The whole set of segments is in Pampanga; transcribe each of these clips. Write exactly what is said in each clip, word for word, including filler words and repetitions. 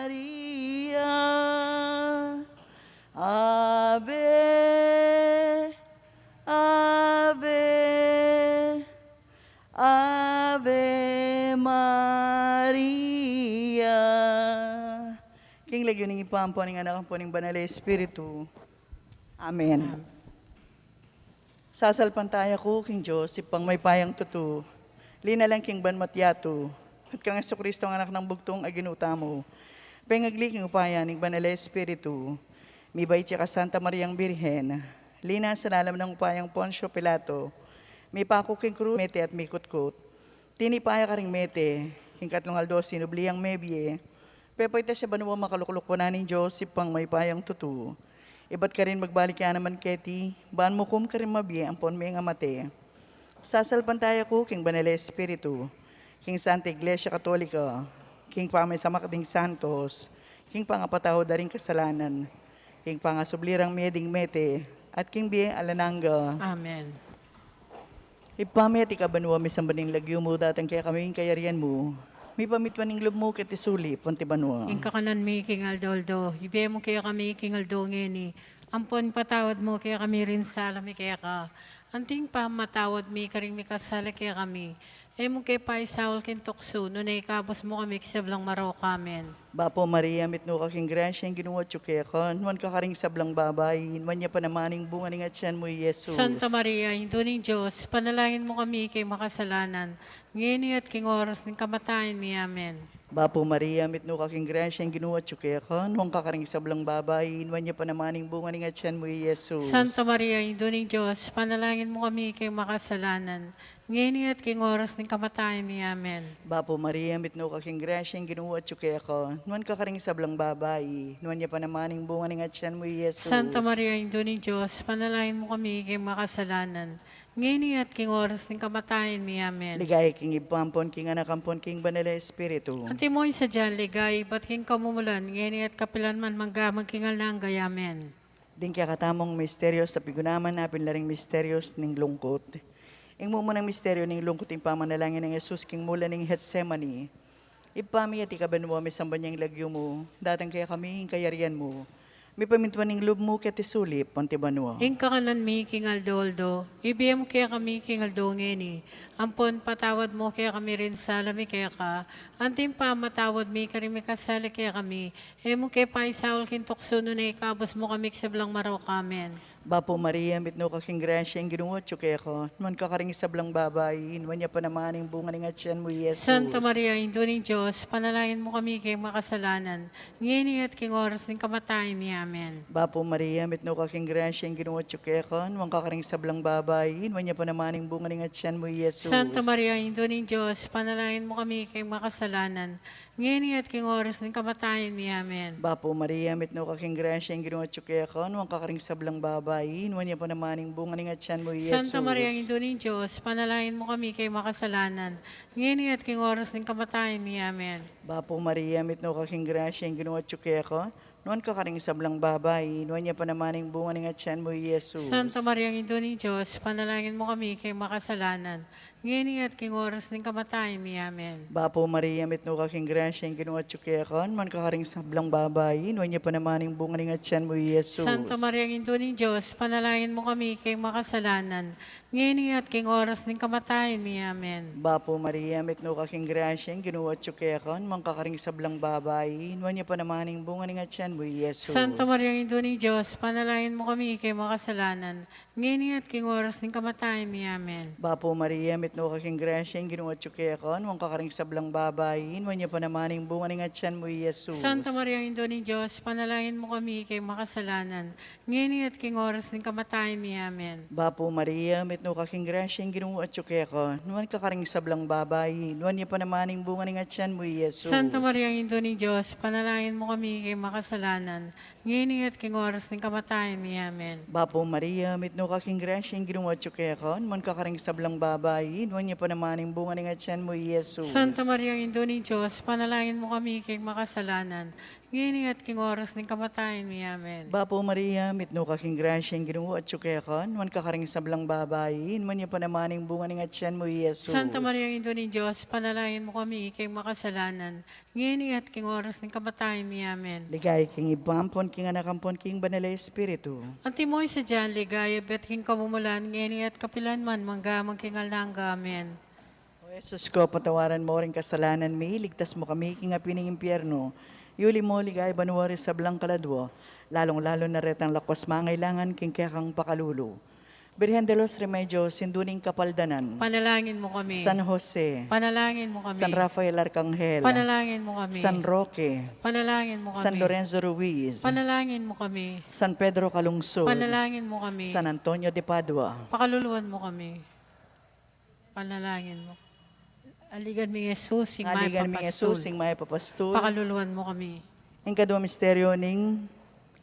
Maria, Ave, Ave, Ave Maria. King lagyu ning Ibpa, ampo ning Anak, ampo ning Banal a Espiritu. Amen. Sasalpantaya ku king Dios, Ibpang mayupayang tutu, linalang king banwa't yatu, at kang Jesucristo, Anak nang bugtung a Ginu tamu, pengagli king upaya ning Banal a Espiritu, mibait ya kang Santa Mariang Birhen, linasa lalam nang upayang Poncio Pilato, mipaku king krus, mete at mikutkut. Tinipa ya karing mete, king katlung aldo sinubli yang mebie, pepaitas ya banua, makalukluk pu na ning Dios, Ibpang mayupayang tutu. Ibat karin magbalik ya naman keti, ban mukum karing mabie ampon mengamate. Sasalpantaya ku king Banal a Espiritu, king Santa Iglesia Katolika, king pamisamak ding santos, king pangapatawad da ring kasalanan, king pangasubli rang mie ding mete, at king bie alang angga. Amen. Ibpa mi, atiu ka banua, misamban ing lagyu mu, datang kekami ing kayarian mu, mipamintuan ing lub mu keti sulip anti banua. Ing kakanan mi king aldo-aldo, ibie mu kekami king aldo ngeni, ampon ipatawad mu kekami ring sala mi keka, anting pamamatawad mi karing mikasala kekami. E mu ke paisaul king tuksu, nune ikabus mu kami king sablang marok. Amen. Bapu Maria, mitmu ka king grasya, ing Ginu atyu keka, nuan ka karing sablang babai, nuan ya pa naman ing bunga ning atyan mu, i Jesus. Santa Maria, Indu ning Dios, ipanalangin mu kami king makasalanan, ngeni at king oras ning kamatayan mi. Amen. Bapu Maria, mitmu ka king grasya, ing Ginu atyu keka, nuan ka karing sablang babai, nuan ya pa naman ing bunga ning atyan mu, i Jesus. Santa Maria, Indu ning Dios, ipanalangin mu kami king makasalanan, ngeni at king oras ning kamatayan mi. Amen. Bapu Maria, mitmu ka king grasya, ing Ginu atyu keka, nuan ka karing sablang babai, nuan ya pa naman ing bunga ning atyan mu, i Jesus. Santa Maria, Indu ning Dios, ipanalangin mu kami king makasalanan, ngeni at king oras ning kamatayan mi. Amen. Ligaya king Ibpa, ampon king Anak, ampon king Banal a Espiritu. Antimo ing sadyang ligaya, ibat king kamumulan, ngeni at kapilan man, mangga man king alang angga. Amen. Ding kekatamung misterios a pigunaman, apin la ring misterios ning lungkut. Ing mumunang misterio ning lungkut, ing pamanalangin nang Jesus king mula ning Getsemani. Ibpa mi, atiu ka banua, misamban ya ing lagyu mu, datang kekami ing kayarian mu, mipamintuan ing lub mu keti sulip anti banua. Ing kakanan mi king aldo-aldo, ibie mu kekami king aldo ngeni, ampon ipatawad mu kekami ring sala mi keka, anting pamamatawad mi karing mikasala kekami, e mu ke paisaul king tuksu, nune ikabus mu kami king sablang marok. Amen. Bapu Maria, mitmu ka king grasya, ing Ginu atyu keka, nuan ka karing sablang babai, nuan ya pa naman ing bunga ning atyan mu, i Jesus. Santa Maria, Indu ning Dios, ipanalangin mu kami king makasalanan, ngeni at king oras ning kamatayan mi. Amen. Bapu Maria, mitmu ka king grasya, ing Ginu atyu keka, nuan ka karing sablang babai, nuan ya pa naman ing bunga ning atyan mu, i Jesus. Santa Maria, Indu ning Dios, ipanalangin mu kami king makasalanan, ngeni at king oras ning kamatayan mi. Amen. Bapu Maria, mitmu ka king grasya, ing Ginu atyu keka, nuan ka karing sablang babai, nuan ya pa naman ing bunga ning atyan mu, i Jesus. Santa Maria, Indu ning Dios, ipanalangin mu kami king makasalanan, ngeni at king oras ning kamatayan mi. Amen. Bapu Maria, mitmu ka king grasya, ing Ginu atyu keka, nuan ka karing sablang babai, nuan ya pa naman ing bunga ning atyan mu, i Jesus. Santa Maria, Indu ning Dios, ipanalangin mu kami king makasalanan, ngeni at king oras ning kamatayan mi. Amen. Bapu Maria, mitmu ka king grasya, ing Ginu atyu keka, nuan ka karing sablang babai, nuan ya pa naman ing bunga ning atyan mu, i Jesus. Santa Maria, Indu ning Dios, ipanalangin mu kami king makasalanan, ngeni at king oras ning kamatayan mi. Amen. Bapu Maria, mitmu ka king grasya, ing Ginu atyu keka, nuan ka karing sablang babai, nuan ya pa naman ing bunga ning atyan mu, i Jesus. Santa Maria, Indu ning Dios, ipanalangin mu kami king makasalanan, ngeni at king oras ning kamatayan mi. Amen. Bapu Maria, mitmu ka king grasya, ing Ginu atyu keka, nuan ka karing sablang babai, nuan ya pa naman ing bunga ning atyan mu, i Jesus. Santa Maria, Indu ning Dios, ipanalangin mu kami king makasalanan, ngeni at king oras ning kamatayan mi. Amen. Bapu Maria, mitmu ka king grasya, ing Ginu atyu keka, nuan ka karing sablang babai, nuan ya pa naman ing bunga ning atyan mu, i Jesus. Santa Maria, Indu ning Dios, ipanalangin mu kami king makasalanan, ngeni at king oras ning kamatayan mi. Amen. Bapu Maria, mitmu ka king grasya, ing Ginu atyu keka, nuan ka karing sablang babai, nuan ya pa naman ing bunga ning atyan mu, i Jesus. Santa Maria, Indu ning Dios, panalangin mu kami king makasalanan, ngeni at king oras ning kamatayan mi. Amen. Bapu Maria, mitmu ka king grasya, ing Ginu atyu keka, nuan ka karing sablang babai, nuan ya pa naman ing bunga ning atyan mu, i Jesus. Santa Maria, Indu ning Dios, panalangin mu kami king makasalanan, ngeni at king oras ning kamatayan mi. Amen. Ligaya king Ibpa, ampon king Anak, ampon king Banal a Espiritu. Antimo ing sadya nang ligaya, ibpa, king kamumulan, ngeni at kapilan man, mangga man king alang angga. Amen. O Jesus ko, patawaran mu ring kasalanan mi, iligtas mu kami king api ning impyerno. Iuli mu king banua ring sablang kaladua, lalung-lalu na retang lakuas mangailangan king kekang pakalulu. Birhen de los Remedios, Indu ning Kapaldanan. Panalangin mu kami. San Jose. Panalangin mu kami. San Rafael Arcangel. Panalangin mu kami. San Roque. Panalangin mu kami. San Lorenzo Ruiz. Panalangin mu kami. San Pedro Calungsod. Panalangin mu kami. San Antonio de Padua. Pakaluluan mu kami. Panalangin mu. Aligan mi Jesus, ing mayap a pastul. Aligan mi Jesus, ing mayap a pastul. Pakaluluan mu kami. Ing kadua misteryo ning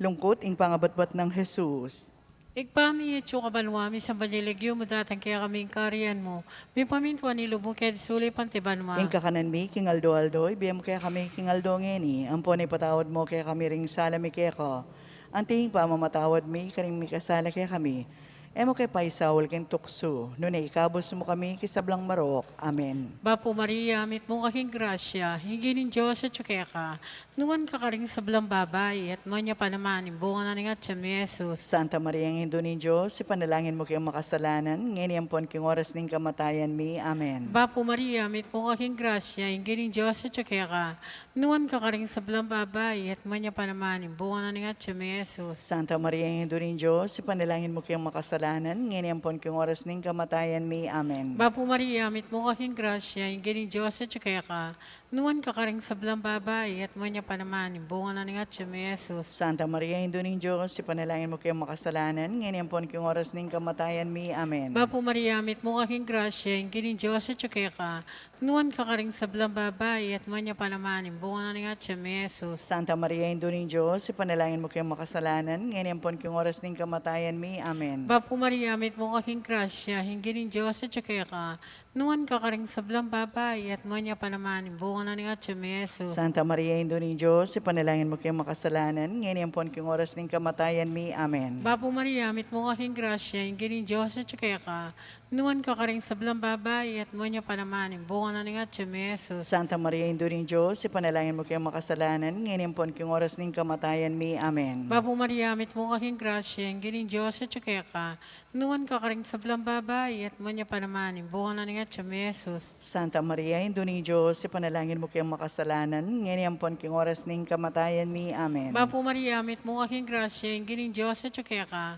lungkut, ing pangabatbat nang Jesus. Ibpa mi, atsu ka banua, misamban ya ing lagyu mu, datang kekami ing kayarian mu, mipamintuan ing lub mu keti sulip anti banua. Ing kakanan mi king aldo-aldo, ibie mu kekami king aldo ngeni, ampon ipatawad mu kekami ring sala mi keka, anti ing pamamatawad mi karing mikasala kekami. E mu ke paisaul king tuksu, nune ikabus mu kami king sablang marok. Amen. Bapu Maria, mitmu ka king grasya, ing Ginung Dios atyu keka, nuan ka karing sablang babai, at nuan ya pa naman ing bunga na ning atyan mu, i Jesus. Santa Maria, Indu ning Dios, ipanalangin mu keng makasalanan, ngeni ampon king oras ning kamatayan mi. Amen. Bapu Maria, mitmu ka king grasya, ing Ginung Dios atyu keka, nuan ka karing sablang babai, at nuan ya pa naman ing bunga na ning atyan mu, i Jesus. Santa Maria, Indu ning Dios, ipanalangin mu keng makasalanan, ngeni ampon king oras ning kamatayan mi. Amen. Bapu Maria, mitmu ka king grasya, ing Ginung Dios atyu keka, nuan ka karing sablang babai, at nuan ya pa naman ing bunga na ning atyan mu, i Jesus. Santa Maria, Indu ning Dios, ipanalangin mu keng makasalanan, ngeni ampon king oras ning kamatayan mi. Amen. Bapu Maria, mitmu ka king grasya, ing Ginung Dios atyu keka, nuan ka karing sablang babai, at nuan ya pa naman ing bunga na ning atyan mu, i Jesus. Santa Maria, Indu ning Dios, ipanalangin mu keng makasalanan, ngeni ampon king oras ning kamatayan mi. Amen. Bapu Maria, mitmu ka king grasya, ing Ginung Dios atyu keka, nuan ka karing sablang babai, at nuan ya pa naman ing bunga na ning atyan mu, i Jesus. Santa Maria, Indu ning Dios, ipanalangin mu keng makasalanan, ngeni ampon king oras ning kamatayan mi. Amen. Bapu Maria, mitmu ka king grasya, ing Ginung Dios atyu keka, nuan ka karing sablang babai, at nuan ya pa naman ing bunga na ning atyan mu, i Jesus. Santa Maria, Indu ning Dios, ipanalangin mu keng makasalanan, ngeni ampon king oras ning kamatayan mi. Amen. Bapu Maria, mitmu ka king grasya, ing Ginung Dios atyu keka, nuan ka karing sablang babai, at nuan ya pa naman ing bunga na ning atyan mu, i Jesus. Santa Maria, Indu ning Dios, ipanalangin mu keng makasalanan, ngeni ampon king oras ning kamatayan mi. Amen. Bapu Maria, mitmu ka king grasya, ing Ginung Dios atyu keka,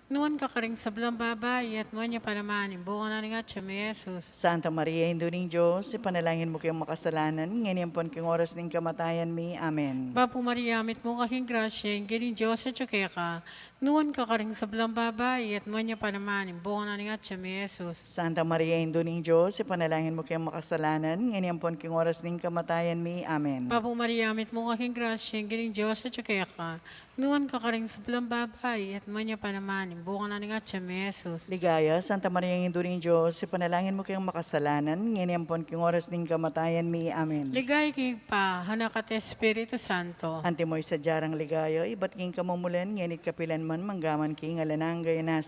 nuan ka karing sablang babai, at nuan ya pa naman ing bunga na ning atyan mu, i Jesus. Santa Maria, Indu ning Dios, ipanalangin mu keng makasalanan, ngeni ampon king oras ning kamatayan mi. Amen. Bapu Maria, mitmu ka king grasya, ing Ginung Dios atyu keka, nuan ka karing sablang babai, at nuan ya pa naman ing bunga na ning atyan mu, i Jesus. Santa Maria, Indu ning Dios, ipanalangin mu keng makasalanan, ngeni ampon king oras ning kamatayan mi. Amen. Bapu Maria, mitmu ka king grasya, ing Ginung Dios atyu keka, nuan ka karing sablang babai, at nuan ya pa naman ing bunga na ning atyan mu, i Jesus. Ligaya, Santa Maria, Indu ning Dios, ipanalangin mu keng makasalanan, ngeni ampon king oras ning kamatayan mi. Amen. Ligaya king Ibpa, Anak, at Espiritu Santo. Antimo ing sadya nang ligaya, ibat king kamumulan, ngeni at kapilan man, manggaman king alang angga. Amen.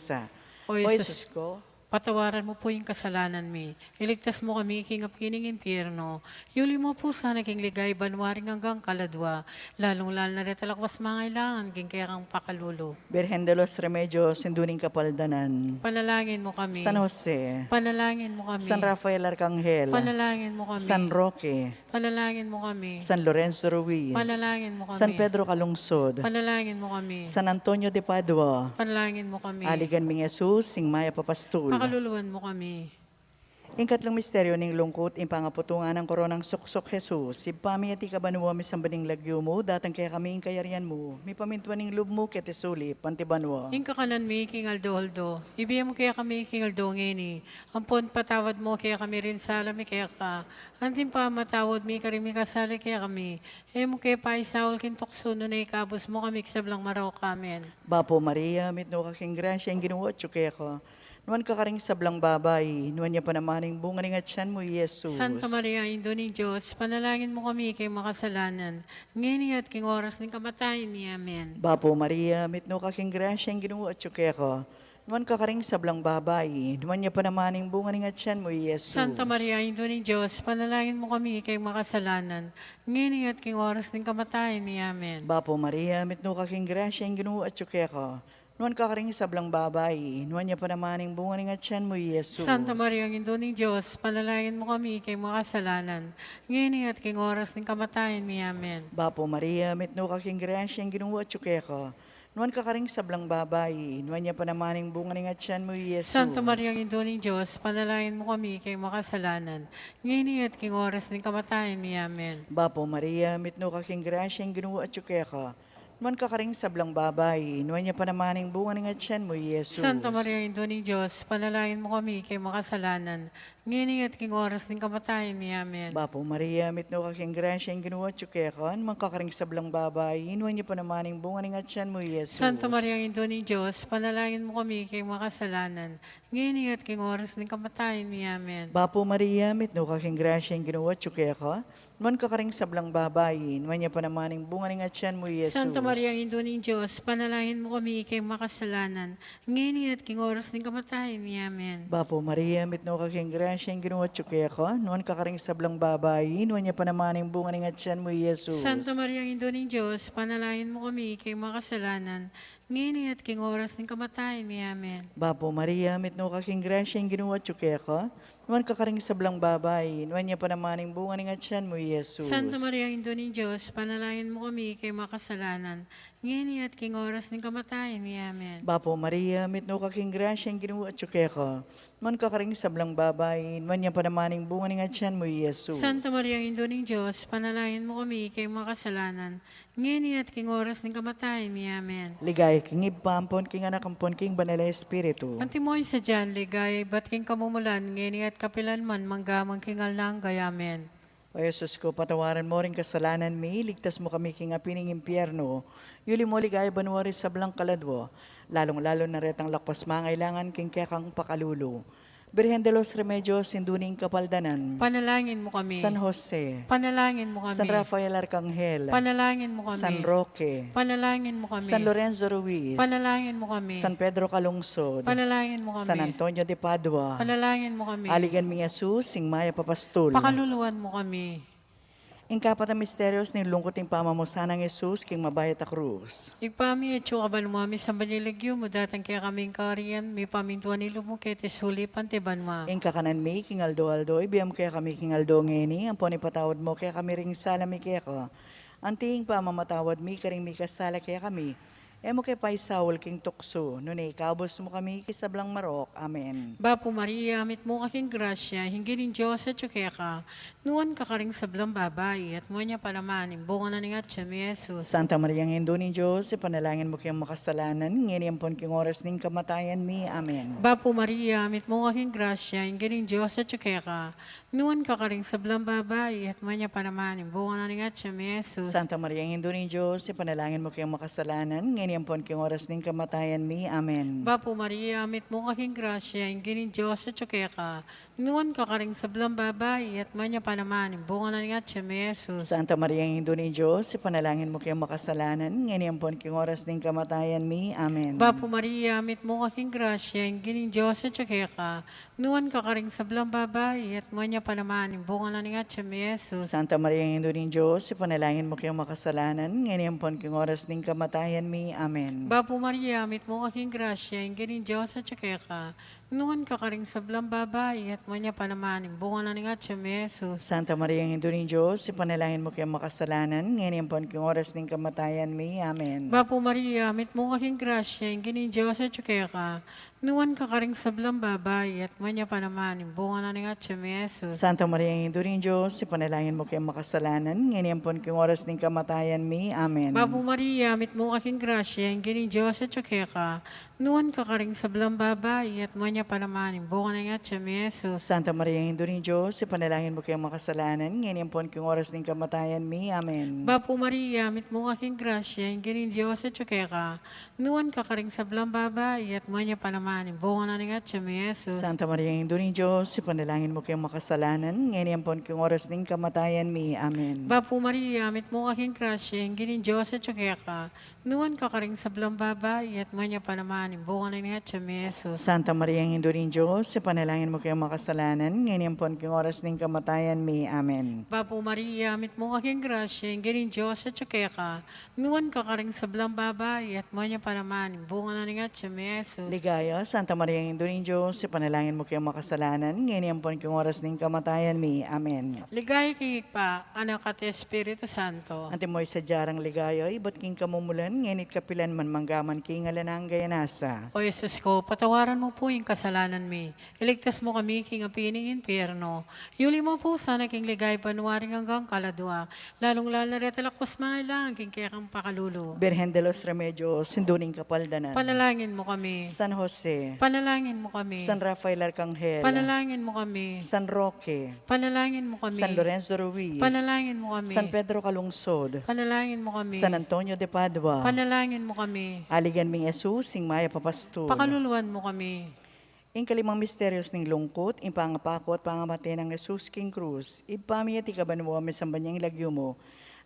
O Jesus ko, patawaran mu pu ing kasalanan mi, iligtas mu kami king api ning impyerno, iuli mu pu sana king ligaya banua ring anggang kaladua, lalung-lalu na retang lakuas mangailangan king kekang pakalulu. Birhen de los Remedios, Indu ning Kapaldanan. Panalangin mu kami. San Jose. Panalangin mu kami. San Rafael Arcangel. Panalangin mu kami. San Roque. Panalangin mu kami. San Lorenzo Ruiz. Panalangin mu kami. San Pedro Calungsod. Panalangin mu kami. San Antonio de Padua. Panalangin mu kami. Aligan ming Jesus, ing mayap a pastul. Pakaluluan mu kami. Ing katlung misteryo ning lungkut, ing pangaputungan nang koronang suksuk Jesus. Ibpa mi, atiu ka banua, misamban ya ing lagyu mu, datang kekami ing kayarian mu, mipamintuan ing lub mu keti sulip anti banua. Ing kakanan mi king aldo-aldo ibie mu kekami king aldo ngeni, ampon patawad mu kekami ring sala mi keka, anti ing pamamatawad mi karing mikasala kekami. E mu ke paisaul king tuksu, nune ikabus mu kami king sablang marok. Amen. Bapu Maria, mitmu ka king grasya, ing Ginu atyu keka. Nuan ka karing sablang babai, nuan ya pa naman ing bunga ning atyan mu, i Jesus. Santa Maria, Indu ning Dios, ipanalangin mu kami king makasalanan, ngeni at king oras ning kamatayan mi. Amen. Bapu Maria, mitmu ka king grasya, ing Ginu atyu keka. Nuan ka karing sablang babai, nuan ya pa naman ing bunga ning atyan mu, i Jesus. Santa Maria, Indu ning Dios, ipanalangin mu kami king makasalanan, ngeni at king oras ning kamatayan mi. Amen. Bapu Maria, mitmu ka king grasya, ing Ginu atyu keka. Nuan ka karing sablang babai, nuan ya pa naman ing bunga ning atyan mu, i Jesus. Santa Maria, Indu ning Dios, ipanalangin mu kami king makasalanan, ngeni at king oras ning kamatayan mi. Amen. Bapu Maria, mitmu ka king grasya, ing Ginu atyu keka. Nuan ka karing sablang babai, nuan ya pa naman ing bunga ning atyan mu, i Jesus. Santa Maria, Indu ning Dios, ipanalangin mu kami king makasalanan, ngeni at king oras ning kamatayan mi. Amen. Bapu Maria, mitmu ka king grasya, ing Ginu atyu keka. Nuan ka karing sablang babai, nuan ya pa naman ing bunga ning atyan mu, i Jesus. Santa Maria, Indu ning Dios, ipanalangin mu kami king makasalanan, ngeni at king oras ning kamatayan mi. Amen. Bapu Maria, mitmu ka king grasya, ing Ginu atyu keka. Nuan ka karing sablang babai, nuan ya pa naman ing bunga ning atyan mu, i Jesus. Santa Maria, Indu ning Dios, ipanalangin mu kami king makasalanan, ngeni at king oras ning kamatayan mi. Amen. Bapu Maria, mitmu ka king grasya, ing Ginu atyu keka. Nuan ka karing sablang babai, nuan ya pa naman ing bunga ning atyan mu, i Jesus. Santa Maria, Indu ning Dios, ipanalangin mu kami king makasalanan, ngeni at king oras ning kamatayan mi. Amen. Bapu Maria, mitmu ka king grasya, ing Ginu atyu keka. Nuan ka karing sablang babai, nuan ya pa naman ing bunga ning atyan mu, i Jesus. Santa Maria, Indu ning Dios, ipanalangin mu kami king makasalanan, ngeni at king oras ning kamatayan mi. Amen. Bapu Maria, mitmu ka king grasya, ing Ginu atyu keka. Nuan ka karing sablang babai, nuan ya pa naman ing bunga ning atyan mu, i Jesus. Santa Maria, Indu ning Dios, ipanalangin mu kami king makasalanan, ngeni at king oras ning kamatayan mi. Amen. Bapu Maria, mitmu ka king grasya, ing Ginu atyu keka. Nuan ka karing sablang babai, nuan ya pa naman ing bunga ning atyan mu, i Jesus. Santa Maria, Indu ning Dios, ipanalangin mu kami king makasalanan, ngeni at king oras ning kamatayan mi. Amen. Ligaya king Ibpa, ampon king Anak, ampon king Banal a Espiritu. Antimo ing sadyang ligaya ibat king kamumulan, ngeni at kapilan man, mangga man king alang angga. Amen. O Jesus ku, patawaran mu ring kasalanan mi, iligtas mu kami king api ning impyernu, yuli mu king ligaya banua ring sablang kaladua, lalung-lalu na retang lakwas mangailangan king kekang pakalulu. Birhen de los Remedios, Indu ning Kapaldanan, ipanalangin mu kami. San Jose, ipanalangin mu kami. San Rafael Arcangel, ipanalangin mu kami. San Roque, ipanalangin mu kami. San Lorenzo Ruiz, ipanalangin mu kami. San Pedro Calungsod, ipanalangin mu kami. San Antonio de Padua, ipanalangin mu kami. Aligan ming Jesus, ing mayap a pastul, pakaluluan mu kami. Ing kapat a misteryo ning lungkut, ing pamamusan nang Jesus king mabayat a krus. Ibpa mi, atsu ka banua, misamban ya ing lagyu mu, datang kekami ing kayarian mu, mipamintuan ing lub mu keti sulip anti banua. Ing kakanan mi king aldo-aldo ibie mu kekami king aldo ngeni, ampon ipatawad mu kekami ring sala mi keka, anti ing pamamatawad mi karing mikasala kekami. E mu ke paisaul king tuksu, nune ikabus mu kami king sablang marok. Amen. Bapu Maria, mitmu ka king grasya, ing Ginung Dios atyu keka. Nuan ka karing sablang babai, at nuan ya pa naman ing bunga na ning atyan mu, i Jesus. Santa Maria, Indu ning Dios, ipanalangin mu kaming makasalanan, ngeni ampon king oras ning kamatayan mi. Amen. Bapu Maria, mitmu ka king grasya, ing Ginung Dios atyu keka. Nuan ka karing sablang babai, at nuan ya pa naman ing bunga na ning atyan mu, i Jesus. Santa Maria, Indu ning Dios, ipanalangin mu kaming makasalanan, ngeni ampon king oras ning kamatayan mi. Amen. Bapu Maria, mitmu ka king grasya, ing Ginung Dios atyu keka. Nuan ka karing sablang babai, at nuan ya pa naman ing bunga na ning atyan mu, i Jesus. Santa Maria, Indu ning Dios, ipanalangin mu kaming makasalanan, ngeni ampon king oras ning kamatayan mi. Amen. Bapu Maria, mitmu ka king grasya, ing Ginung Dios atyu keka. Nuan ka karing sablang babai, at nuan ya pa naman ing bunga na ning atyan mu, i Jesus. Santa Maria, Indu ning Dios, ipanalangin mu kaming makasalanan, ngeni ampon king oras ning kamatayan mi. Amen. Bapu Maria, mitmu ka king grasya, ing Ginung Dios atyu keka. Nuan ka karing sablang babai, at nuan ya pa naman ing bunga na ning atyan mu, i Jesus. Santa Maria, Indu ning Dios, ipanalangin mu keng makasalanan, ngeni ampon king oras ning kamatayan mi. Amen. Bapu Maria, mitmu ka king grasya, ing Ginung Dios atyu keka. Nuan ka karing sablang babai, at nuan ya pa naman ing bunga na ning atyan mu, i Jesus. Santa Maria, Indu ning Dios, ipanalangin mu keng makasalanan, ngeni ampon king oras ning kamatayan mi. Amen. Bapu Maria, mitmu ka king grasya, ing Ginung Dios atyu keka. Nuan ka karing sablang babai, at nuan ya pa naman ing bunga na ning atyan mu, i Jesus. Santa Maria, Indu ning Dios, ipanalangin mu keng makasalanan, ngeni ampon king oras ning kamatayan mi. Amen. Bapu Maria, mitmu ka king grasya, ing Ginung Dios atyu keka. Nuan ka karing sablang babai, at nuan ya pa naman ing bunga na ning atyan mu, i Jesus. Santa Maria, Indu ning Dios, ipanalangin mu keng makasalanan, ngeni ampon king oras ning kamatayan mi. Amen. Bapu Maria, mitmu ka king grasya, ing Ginung Dios atyu keka. Nuan ka karing sablang babai, at nuan ya pa naman ing bunga na ning atyan mu, i Jesus. Santa Maria, Indu ning Dios, ipanalangin mu keng makasalanan, ngeni ampon king oras ning kamatayan mi. Amen. Bapu Maria, mitmu ka king grasya, ing Ginung Dios atyu keka. Nuan ka karing sablang babai, at nuan ya pa naman ing bunga na ning atyan mu, i Jesus. Ligaya, Santa Maria, Indu ning Dios, ipanalangin mu keng makasalanan, ngeni ampon king oras ning kamatayan mi. Amen. Ligaya king Ibpa, Anak, at Espiritu Santo. Antimo ing sadya rang ligaya, ibat king kamumulan, ngeni't kapilan man, manggaman king alang angga. Amen. O Jesus ko, patawaran mu pu ing kasalanan mi. Iligtas mu kami king api ning impyerno. Yuli mu pu sana king ligaya banua ring anggang kaladua, lalung-lalu na retang alang mangailangan king kekang pakalulu. Birhen de los Remedios, Indu ning Kapaldanan. Panalangin mu kami. San Jose. Panalangin mu kami. San Rafael Arcangel. Panalangin mu kami. San Roque. Panalangin mu kami. San Lorenzo Ruiz. Panalangin mu kami. San Pedro Calungsod. Panalangin mu kami. San Antonio de Padua. Panalangin mu kami. Aligan ming Jesus, ing mayap a pastul. Pakaluluan mu kami. Ing kalimang misterios ning lungkut, ing pangapaku at pangamate nang Jesus king krus. Ibpa mi atiu ka banua, misamban ya ing lagyu mu.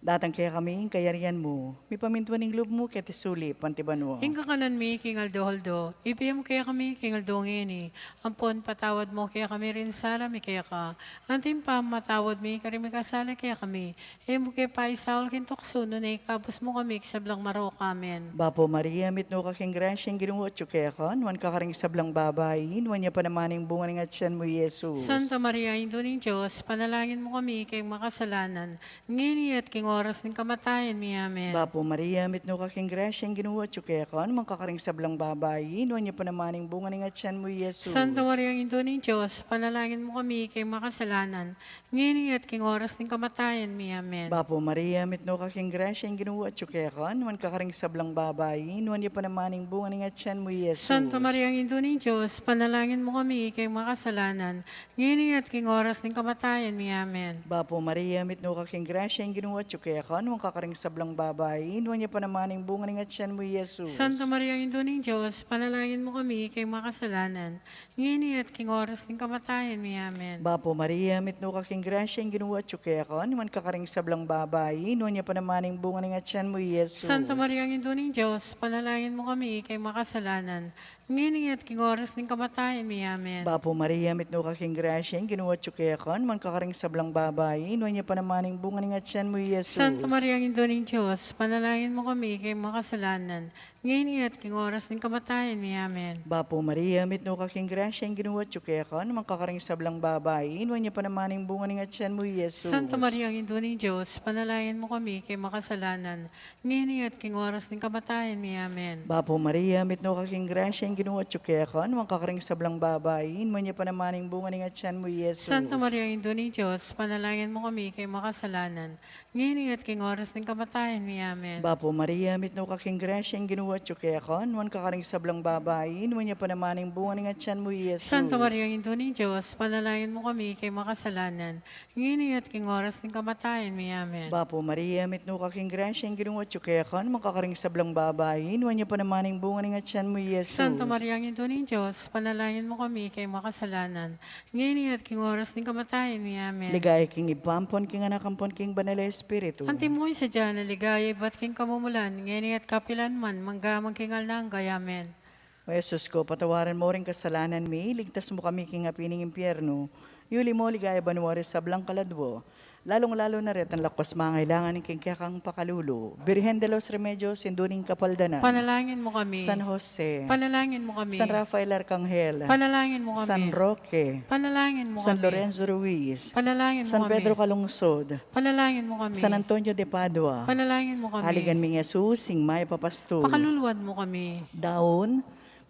Datang kekami ing kayarian mu. Mipamintuan ing lub mu keti sulip anti banua. Ing kakanan mi king aldo-aldo, ibie mu kekami king aldo ngeni. Ampon patawad mu kekami ring sala mi keka. Anti ing pamamatawad mi karing mikasala kekami. E mu ke paisaul king tuksu, nune ikabus mu kami king sablang marok. Amen. Bapu Maria, mitmu ka king grasya, ing Ginu atyu keka, nuan ka karing sablang babai, nuan ya pa naman ing bunga ning atyan mu, i Jesus. Santa Maria, Indu ning Dios, panalangin mu kami king makasalanan, ngeni at king oras ning kamatayan mi. Amen. Bapu Maria, mitmu ka king grasya, ing Ginu atyu keka, nuan ka karing sablang babai, nuan ya pa naman ing bunga ning atyan mu, i Jesus. Santa Maria, Indu ning Dios, panalangin mu kami king makasalanan, ngeni at king oras ning kamatayan mi. Amen. Bapu Maria, mitmu ka king grasya, ing Ginu atyu keka, nuan ka karing sablang babai, nuan ya pa naman ing bunga ning atyan mu, i Jesus. Santa Maria, Indu ning Dios, panalangin mu kami king makasalanan, ngeni at king oras ning kamatayan mi. Amen. Bapu Maria, mitmu ka king grasya, ing Ginu atyu keka, nuan ka karing sablang babai, nuan ya pa naman ing bunga ning atyan mu, i Jesus. Santa Maria, Indu ning Dios, panalangin mu kami king makasalanan, ngeni at king oras ning kamatayan mi. Amen. Bapu Maria, mitmu ka king grasya, ing Ginu atyu keka, nuan ka karing sablang babai, nuan ya pa naman ing bunga ning atyan mu, i Jesus. Santa Maria, Indu ning Dios, panalangin mu kami king makasalanan, ngeni at king oras ning kamatayan mi. Amen. Bapu Maria, mitmu ka king grasya, ing Ginu atyu keka, nuan ka karing sablang babai, nuan ya pa naman ing bunga ning atyan mu, i Jesus. Santa Maria, Indu ning Dios, panalangin mu kami king makasalanan, ngeni at king oras ning kamatayan mi. Amen. Bapu Maria, mitmu ka king grasya, ing Ginu atyu keka, nuan ka karing sablang babai, nuan ya pa naman ing bunga ning atyan mu, i Jesus. Santa Maria, Indu ning Dios, panalangin mu kami king makasalanan, ngeni at king oras ning kamatayan mi. Amen. Bapu Maria, mitmu ka king grasya, ing Ginu atyu keka, nuan ka karing sablang babai, nuan ya pa naman ing bunga ning atyan mu, i Jesus. Santa Maria, Indu ning Dios, panalangin mu kami king makasalanan, ngeni at king oras ning kamatayan mi. Amen. Bapu Maria, mitmu ka king grasya, ing Ginu atyu keka, nuan ka karing sablang babai, nuan ya pa naman ing bunga ning atyan mu, i Jesus. Santa Maria, Indu ning Dios, panalangin mu kami king makasalanan, ngeni at king oras ning kamatayan mi. Amen. Bapu Maria, mitmu ka king grasya, ing Ginu atyu keka, nuan ka karing sablang babai, nuan ya pa naman ing bunga ning atyan mu, i Jesus. Santa Maria, Indu ning Dios, panalangin mu kami king makasalanan, ngeni at king oras ning kamatayan mi. Amen. Ligaya king Ibpa, ampon king Anak, ampon king Banal a Espiritu. Antimo ing sadya nang ligaya, ibat king kamumulan, ngeni at kapilan man, manggaman king alang angga. Amen. O Jesus ko, patawaran mu ring kasalanan mi, iligtas mu kami king api ning impyerno, yuli mu king ligaya banua ring sablang kaladua, Lalung-lalu na retang lakuas mangailangan king kekang pakalulu. Birhen de los Remedios, Indu ning Kapaldanan. Panalangin mu kami. San Jose. Panalangin mu kami. San Rafael Arcangel. Panalangin mu kami. San Roque. Panalangin mu kami. San Lorenzo Ruiz. Panalangin mu kami. San Pedro Calungsod. Panalangin mu kami. San Antonio de Padua. Panalangin mu kami. Aligan ming Jesus, ing mayap a pastul. Pakaluluan mu kami. Daun,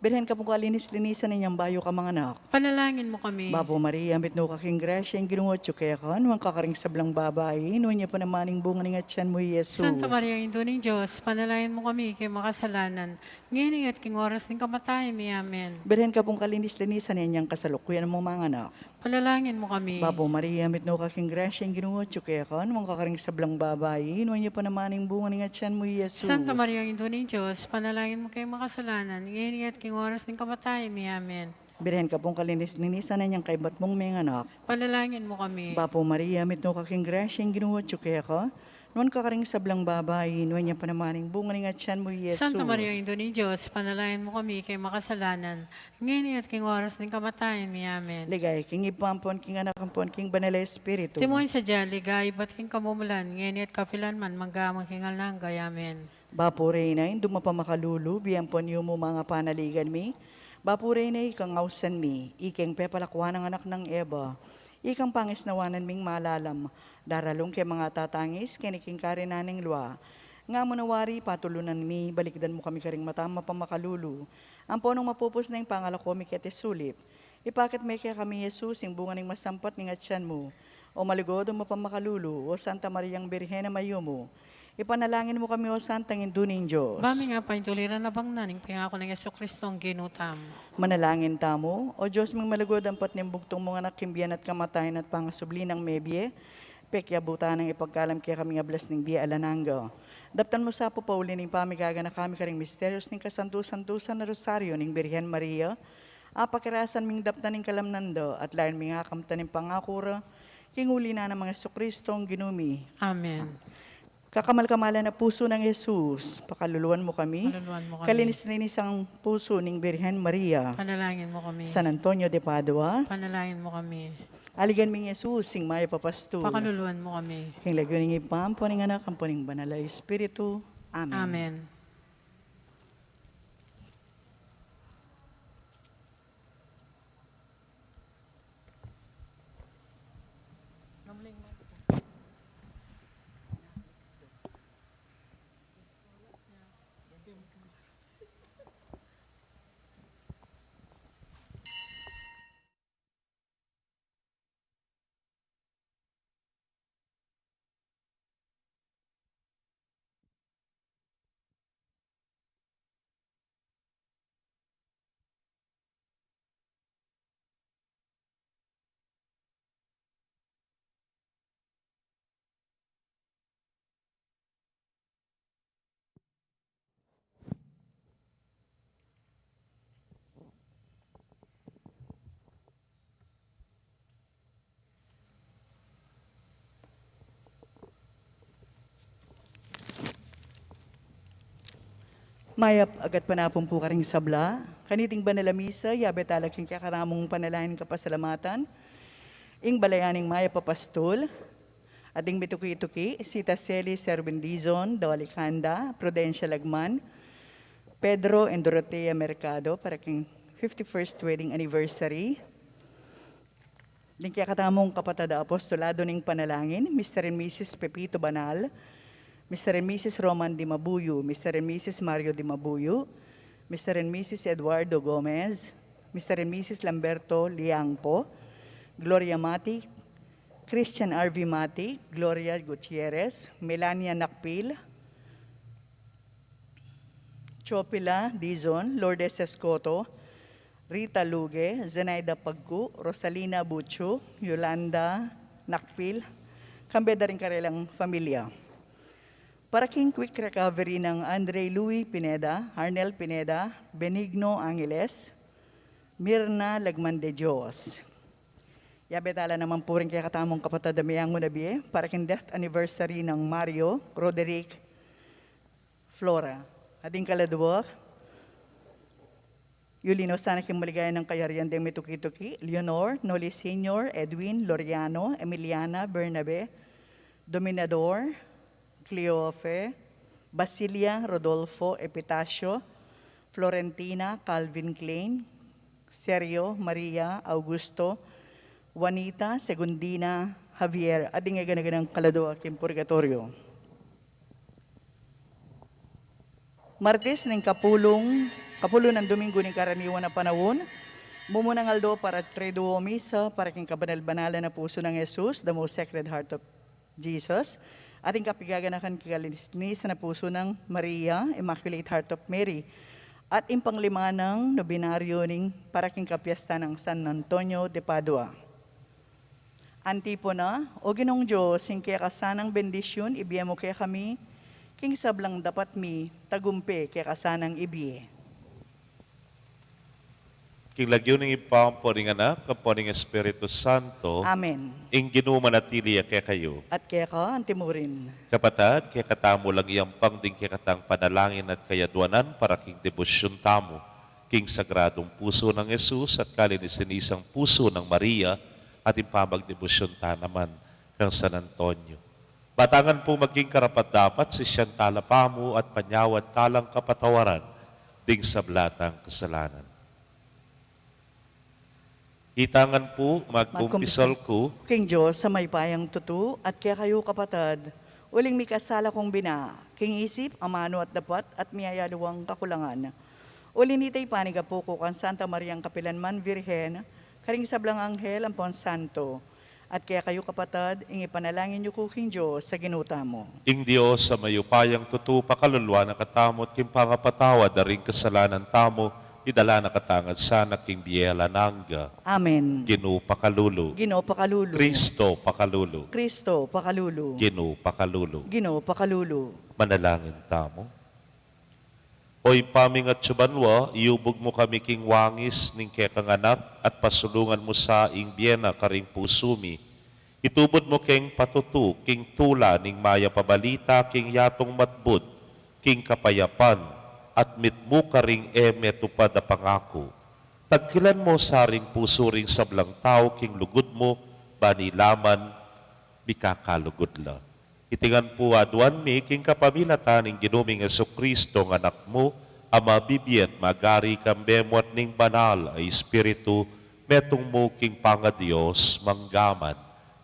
Birhen ka pung kalinis-linisan, inyang bayu ka manganak. Panalangin mu kami. Bapu Maria, mitmu ka king grasya, ing Ginu atyu keka, nuan ka karing sablang babai, nuan ya pa naman ing bunga ning atyan mu, i Jesus. Santa Maria, Indu ning Dios, panalangin mu kami king makasalanan, ngeni at king oras ning kamatayan mi. Amen. Birhen ka pung kalinis-linisan, inyang kasalukuyan mung manganak. Panalangin mu kami. Bapu Maria, mitmu ka king grasya, ing Ginu atyu keka, nuan ka karing sablang babai, nuan ya pa naman ing bunga ning atyan mu, i Jesus. Santa Maria, Indu ning Dios, panalangin mu kami makasalanan, ngeni at king oras ning kamatayan mi. Amen. Birhen ka pung kalinis-linisan, inyang kaybat mung menganak. Panalangin mu kami. Bapu Maria, mitmu ka king grasya, ing Ginu atyu keka, nuan ka karing sablang babai, nuan ya pa naman ing bunga ning atyan mu, i Jesus. Santa Maria, Indu ning Dios, panalangin mu kami king makasalanan, ngeni at king oras ning kamatayan mi. Amen. Ligaya king Ibpa, ampon king Anak, ampon king Banal a Espiritu. Antimo ing sadya, ligaya ibat king kamumulan, ngeni at kapilan man, mangga man king alang angga. Amen. Bapu Reyna, Indu mapamakalulu, bie ampon yumu mangapanaligan mi. Bapu Reyna, ikang ausan mi, ikeng pepalakuan nang anak nang Eva, ikang pangisnawanan ming malalam, daralung keng mangatatangis keni king karinan ning lua. Nga mu na wari, patulunan mi, balikdan mu kami karing mata mapamakalulu, ampon nung mapupus na ing pangalako mi keti sulip, ipakit me kekami i Jesus, ing bunga ning masampat ning atyan mu. O malugud, o mapamakalulu, o Santa Mariang Birhen a mayumu, ipanalangin mu kami, o Santang Indu ning Dios. Ba ming apaintuliran a bangnan ing pengaku nang Jesucristo a Ginu tamu. Manalangin tamu. O Dios ming malugud, ampat ning bugtung mung Anak king bie na at kamatayan at pangasubli nang mebie, pekyabutan nang ipagkalam kekami ing ablas ning bie alang angga. Daptan mu sa pu pauli ning pamigaganaka mi karing misterios ning kasantu-santusan a Rosario ning Birhen Maria, apakirasan ming daptan ing kalamnan da, at layan ming akamtan ing pangaku ra, king uli na nang Jesucristo a Ginu mi. Amen. Kakamal-kamalan a pusu nang Jesus, pakaluluan mu kami. Pakaluluan mu kami. Kalinis-linis a pusu ning Birhen Maria. Panalangin mu kami. San Antonio de Padua. Panalangin mu kami. Aligan ming Jesus, ing mayap a pastul. Pakaluluan mu kami. King lagyu ning Ibpa, ampon ning Anak, ampon ning Banal a Espiritu. Amen. Amen. Mayap a gatpanapun pu karing sabla. Kaniting banal a misa, yabe tala king kekatamung panalangin kapasalamatan ing balayan ning mayap a pastul, at ding mituki-tuki, Sita Celis Erwin Dizon, Dolly Canda, Prudencia Lagman, Pedro and Dorotea Mercado, para king fifty-first wedding anniversary. Ding kekatamung kapatad a apostolado ning panalangin, Mister and Missus Pepito Banal, Mister and Missus Roman Dimabuyu, Mister and Missus Mario Dimabuyu, Mister and Missus Eduardo Gomez, Mister and Missus Lamberto Liangpo, Gloria Mati, Christian R V Mati, Gloria Gutierrez, Melania Nakpil, Chopila Dizon, Lourdes Escoto, Rita Luge, Zenaida Pagku, Rosalina Buchu, Yolanda Nakpil, kambe da ring karelang familia. Para king quick recovery nang Andre Louis Pineda, Arnel Pineda, Benigno Angeles, Mirna Lagman de Dios. Yabe tala naman pu ring kekatamung kapatad a meangu na bie, para king death anniversary nang Mario Roderick Flora. At ding kaladwa, yuli no sana king maligaya nang kayarian ding mituki-tuki, Leonor, Noli Senior, Edwin, Loriano, Emiliana, Bernabe, Dominador, Cleofe, Basilia, Rodolfo, Epitacio, Florentina, Calvin Klein, Sergio, Maria, Augusto, Juanita, Segundina, Javier, at ding gana-ganang kaladua king purgatoryo. Martes ning kapulung, kapulung Domingo ning karaniwan a panaun, mumunang aldo para Triduo Misa, para king kabanal-banalan a pusu nang Jesus, the Most Sacred Heart of Jesus, at ing kapigaganakan king kalinis-linisan a pusu nang Maria, Immaculate Heart of Mary, at ing panglimanang nobinaryo ning para king kapiesta nang San Antonio de Padua. Antipona. O Ginung Dios, ing keka sanang bendisyun ibie mu kekami, king sablang dapat mi, tagumpe keka sanang ibie. King lagyu ning Ibpa, ampo ning Anak, ampo ning Espiritu Santo. Amen. Ing Ginu manatili ya kekayu. At keka antimurin. Kapatad, kekatamu lang iyampang ding kekatang panalangin at kayadwanan para king debosyun tamu king sagradung pusu nang Jesus at kalinis-linisang pusu nang Maria, at ing pamagdebosyun ta naman kang San Antonio. Batangan pu maging karapat-dapat sisian tala pamu at panyawad talang kapatawaran ding sabla tang kasalanan. Itangan pu, magkumpisal ku king Dios a mayupayang tutu, at kekayu kapatad, uling mikasala kung bina, king isip, amanu at dapat, at miyayaliwang kakulangan. Uli nita ipanigapu ku kang Santa Mariang kapilanman Virgen, karing sablang anghel ampon santo, at kekayu kapatad, ing ipanalangin yu ku king Dios a Ginu tamu. Ing Dios a mayupayang tutu pakaluluan na katamu at king pangapatawad da ring kasalanan tamu, idala na katamu ngan sana king bie alang angga. Amen. Ginu pakalulu. Ginu pakalulu. Kristo pakalulu. Kristo pakalulu. Ginu pakalulu. Ginu pakalulu. Manalangin tamu. O Ibpa ming atsu banua, iyubug mu kami king wangis ning kekang Anak at pasulungan mu sa ing bie na karing pusu mi. Itubud mu keng patutu king tula ning mayap a balita king yatung matbud king kapayapan, at mitmu karing e metupad a pangaku. Tagkilan mu sa ring pusu ring sablang tau king lugud mu, bang ila man mikakalugud la. Iti ngan pu aduan mi king kapamilatan ning Ginu ming Jesucristo, a Anak mu, a mabibie at magari kambe mu at ning Banal a Espiritu, metung mu king pangaDios, mangga man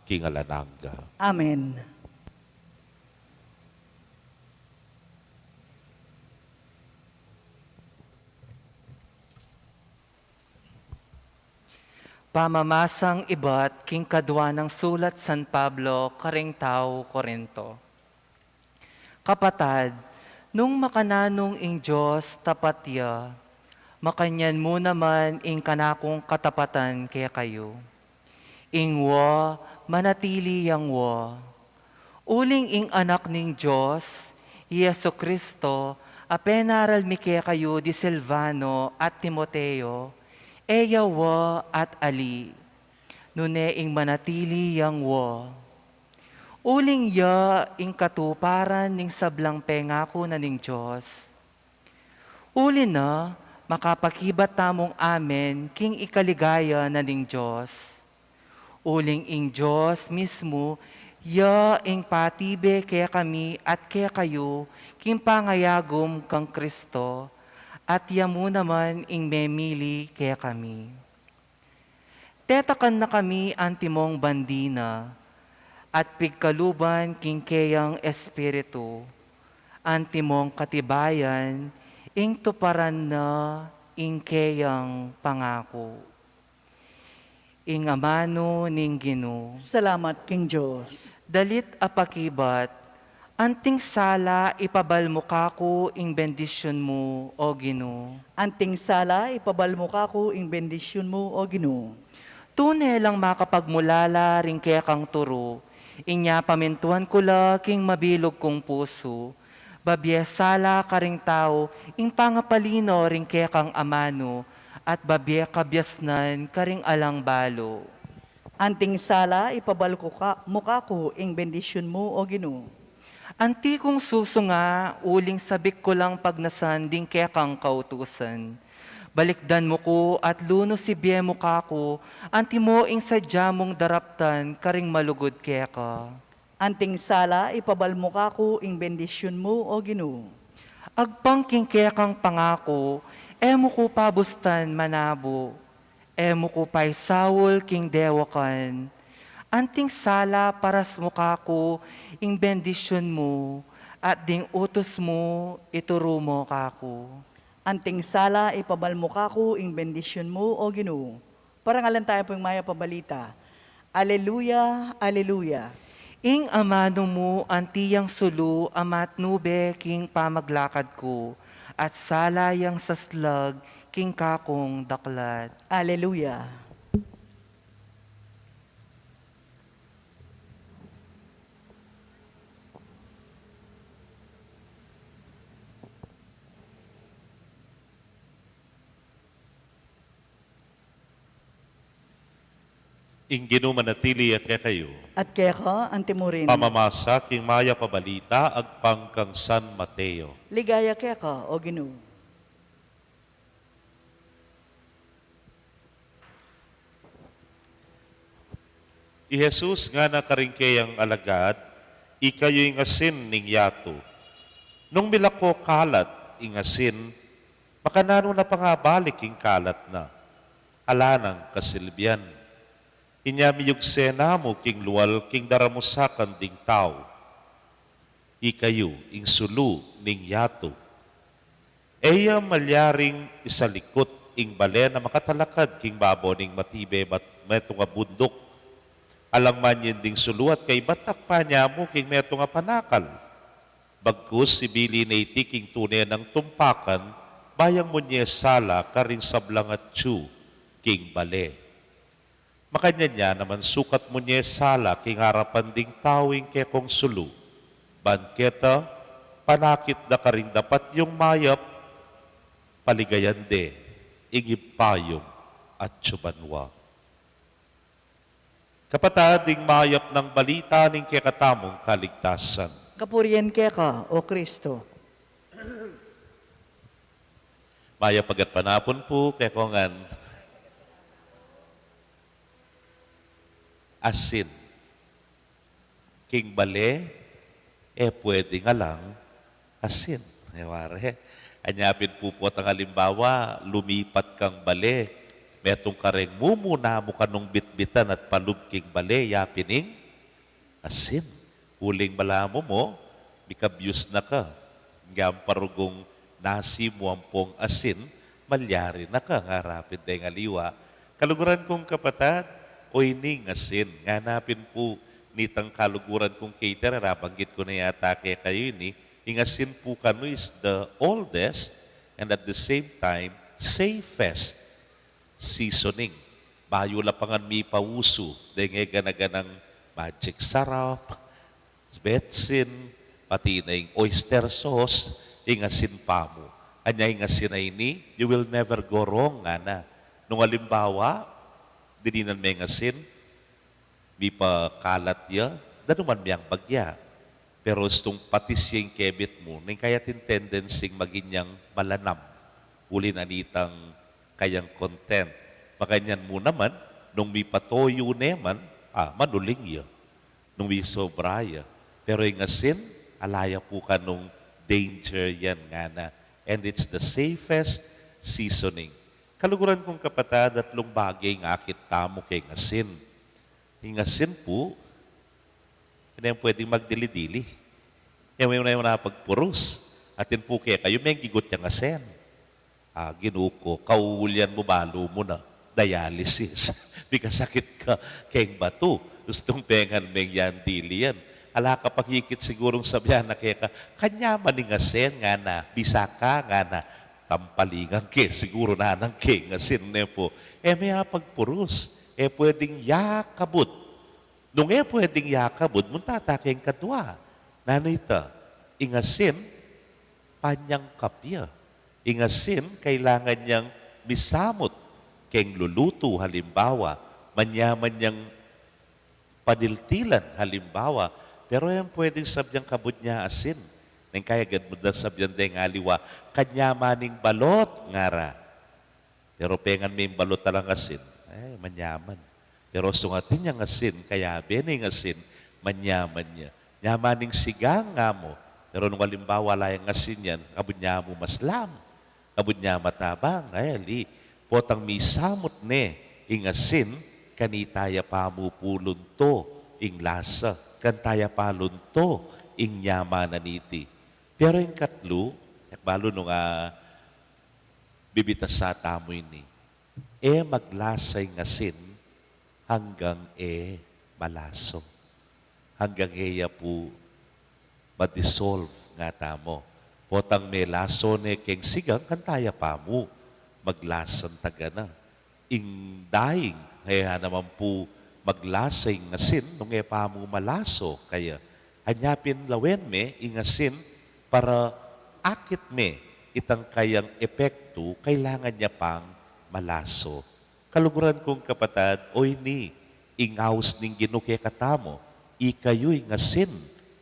king alang angga. Amen. Pamamasang ibat king kadua nang sulat San Pablo karing tau Corinto. Kapatad, nung makananung ing Dios tapat ya, makanyan mu naman ing kanakung katapatan kekayu. Ing wa manatili yang wa. Uling ing Anak ning Dios, i Jesucristo, a penaral mi kekayu di Silvano at Timoteo, e ya wa at ali, nune ing manatili yang wa. Uling ya ing katuparan ning sablang pengaku na ning Dios. Uli na, makapakibat tamung amen king ikaligaya na ning Dios. Uling ing Dios mismu, ya ing patibe kekami at kekayu king pangayagum kang Cristo, at ya mu naman ing memili kekami. Tetakan na kami antimong bandi na, at pigkaluban king keyang Espiritu, antimong katibayan ing tuparan na ing keyang pangaku. Ing amanu ning Ginu. Salamat king Dios. Dalit a pakibat, anting sala ipabal mu kaku ing bendisyun mu, O Ginu. Anting sala ipabal mu kaku ing bendisyun mu, O Ginu. Tune lang makapagmulala ring kekang turu, inya pamintuan ku la king mabilug kung pusu, babie sala karing tau ing pangapalino ring kekang amanu, at babie kabiasnan karing alang balu. Anting sala ipabal ku ka, mu kaku ing bendisyun mu, O Ginu. Anti kung susunga uling sabik ku lang pagnasan ding kekang kautusan. Balikdan mu ku at lunus ibie mu kaku, antimo ing sadya mung daraptan karing malugud keka. Anting sala, ipabal mu kaku ing bendisyun mu, O Ginu. Agpang king kekang pangaku, e mu ku pabustan manabu, e mu ku paisaul king dewakan. Anting sala, paras mu kaku ing bendisyun mu, at ding utus mu ituru mu kaku. Anting sala, ipabal mu kaku ing bendisyun mu, O Ginu. Parangalan taya pu ing mayap a balita. Aleluya, aleluya. Ing amanu mu anti yang sulu a matnube king pamaglakad ku, at sala yang saslag king kakung daklat. Aleluya. Ing Ginu manatili ya kekayu. At keka antimurin. Pamamasa king mayap a balita agpang kang San Mateo. Ligaya keka, O Ginu. I Jesus ngana karing keyang alagad, "Ikayu ing asin ning yatu. Nung milako kalat ing asin, makananu na pa nga balik ing kalat na? Ala nang kasilbian. Inya miyugse na mu king lual king daramusakan ding tau. Ikayu ing sulu ning yatu. E ya malyaring isalikut ing bale na makatalakad king babo ning matibe bat metung a bunduk. Alang manyin ding sulu at kaibat, takpan ya mu king metung a panakal. Bagkus ibili ne iti king tune nang tumpakan, ba yang munye sala karing sablang atyu king bale. Makanyan ya naman sukat munye sala king arapan ding tau ing kekong sulu. Ban keta, panakit da karing dapat yung mayap, paligayan de ing Ibpa yung atyu banua." Kapatad, ing mayap nang balita ning kekatamung kaligtasan. Kapurian keka, O Kristo. Mayap a gatpanapun pu kekongan. Asin. King bale, e pwedeng alang asin. E ware. Anya pin pu potang alimbawa, lumipat kang bale, metung kareng mumuna mu kanung bitbitan at palub king bale, ya pin ing asin. Uling balamu mu, mikabyus na ka. Ngan parugung nasi mu ampong asin, malyari na ka, ngara pin deng aliwa. Kaluguran kung kapatad, o ini ing asin, ngana pin pu nitang kaluguran kung caterer, abanggit ku na yata kekayu ini, ing asin pu kanu is the oldest and at the same time, safest seasoning. Bayu la pa ngan mipausu deng e gana-ganang magic sarap, betsin, pati na ing oyster sauce, ing asin pa mu. Anya ing asin a ini, you will never go wrong, ngana. Nung alimbawa, dininan me ing asin, mipakalat ya, danuman me yang bagya. Pero istung patis ya ing kebit mu, ning kaya atin tendency ing maging yang malanam. Uli na nitang kayang content. Makanyan mu naman, nung mipatoyu ne man, ah, manuling ya. Nung misobra ya. Pero ing asin, ala ya pu kanung danger yan, ngana. And it's the safest seasoning. Kaluguran kung kapatad, atlung bage ing akit tamu keng asin. Ing asin pu, e ne pwedeng magdili-dili. E ne, e ne pagpurus. Atin pu kekayu, menggigut yang asin. Ah, Ginu ku, kauulian mu, balu mu na, dialysis. Mikasakit ka keng batu. Gustung pengan meng yan dili yan. Ala ka pang ikit sigurung sabian na keka, "Kanyaman ing asin," ngana, "bisa ka," ngana. Tampalingan ke, siguru nanang keng asin, ne pu. E me ya pagpurus, e pwedeng yakabud. Nung e pwedeng yakabud, munta ta keng kadua. Nanu ita? Ing asin, panyangkap ya. Ing asin, kailangan yang misamut keng lulutu, halimbawa, manyaman yang paniltilan, halimbawa. Pero e pwedeng sabian kabud ne asin. Neng kaya agad mu da sabian deng aliwa, "Kanyaman ing balot," ngara. Pero pengan me ing balot alang asin, e, manyaman. Pero istung atin yang asin, kayabe ne ing asin, manyaman ya. Nyaman ing sigang, nga mu. Pero nung alimbawa, ala yang asin yan, kabud nya mu maslam, kabud nya matabang, e, ali. Potang misamut ne ing asin, kanita ya pa mu pu lunto ing lasa, kanita ya pa lunto ing nyaman na niti. Pero ing katlu, e, balu nung, ah, bibitasa tamu ini, e maglasa ing asin anggang e malaso. Anggang e ya pu ma-dissolve, nga tamu. Potang melaso ne keng sigang, kanita ya pa mu maglasang tagana. Ing daing, e ya naman pu maglasa ing asin nung e pa mu malaso kaya. Anya pin lawen me ing asin para akit me itang kayang epektu, kailangan ya pang malaso. Kaluguran kung kapatad, o ini ing aus ning Ginu kekatamu, ikayu ing asin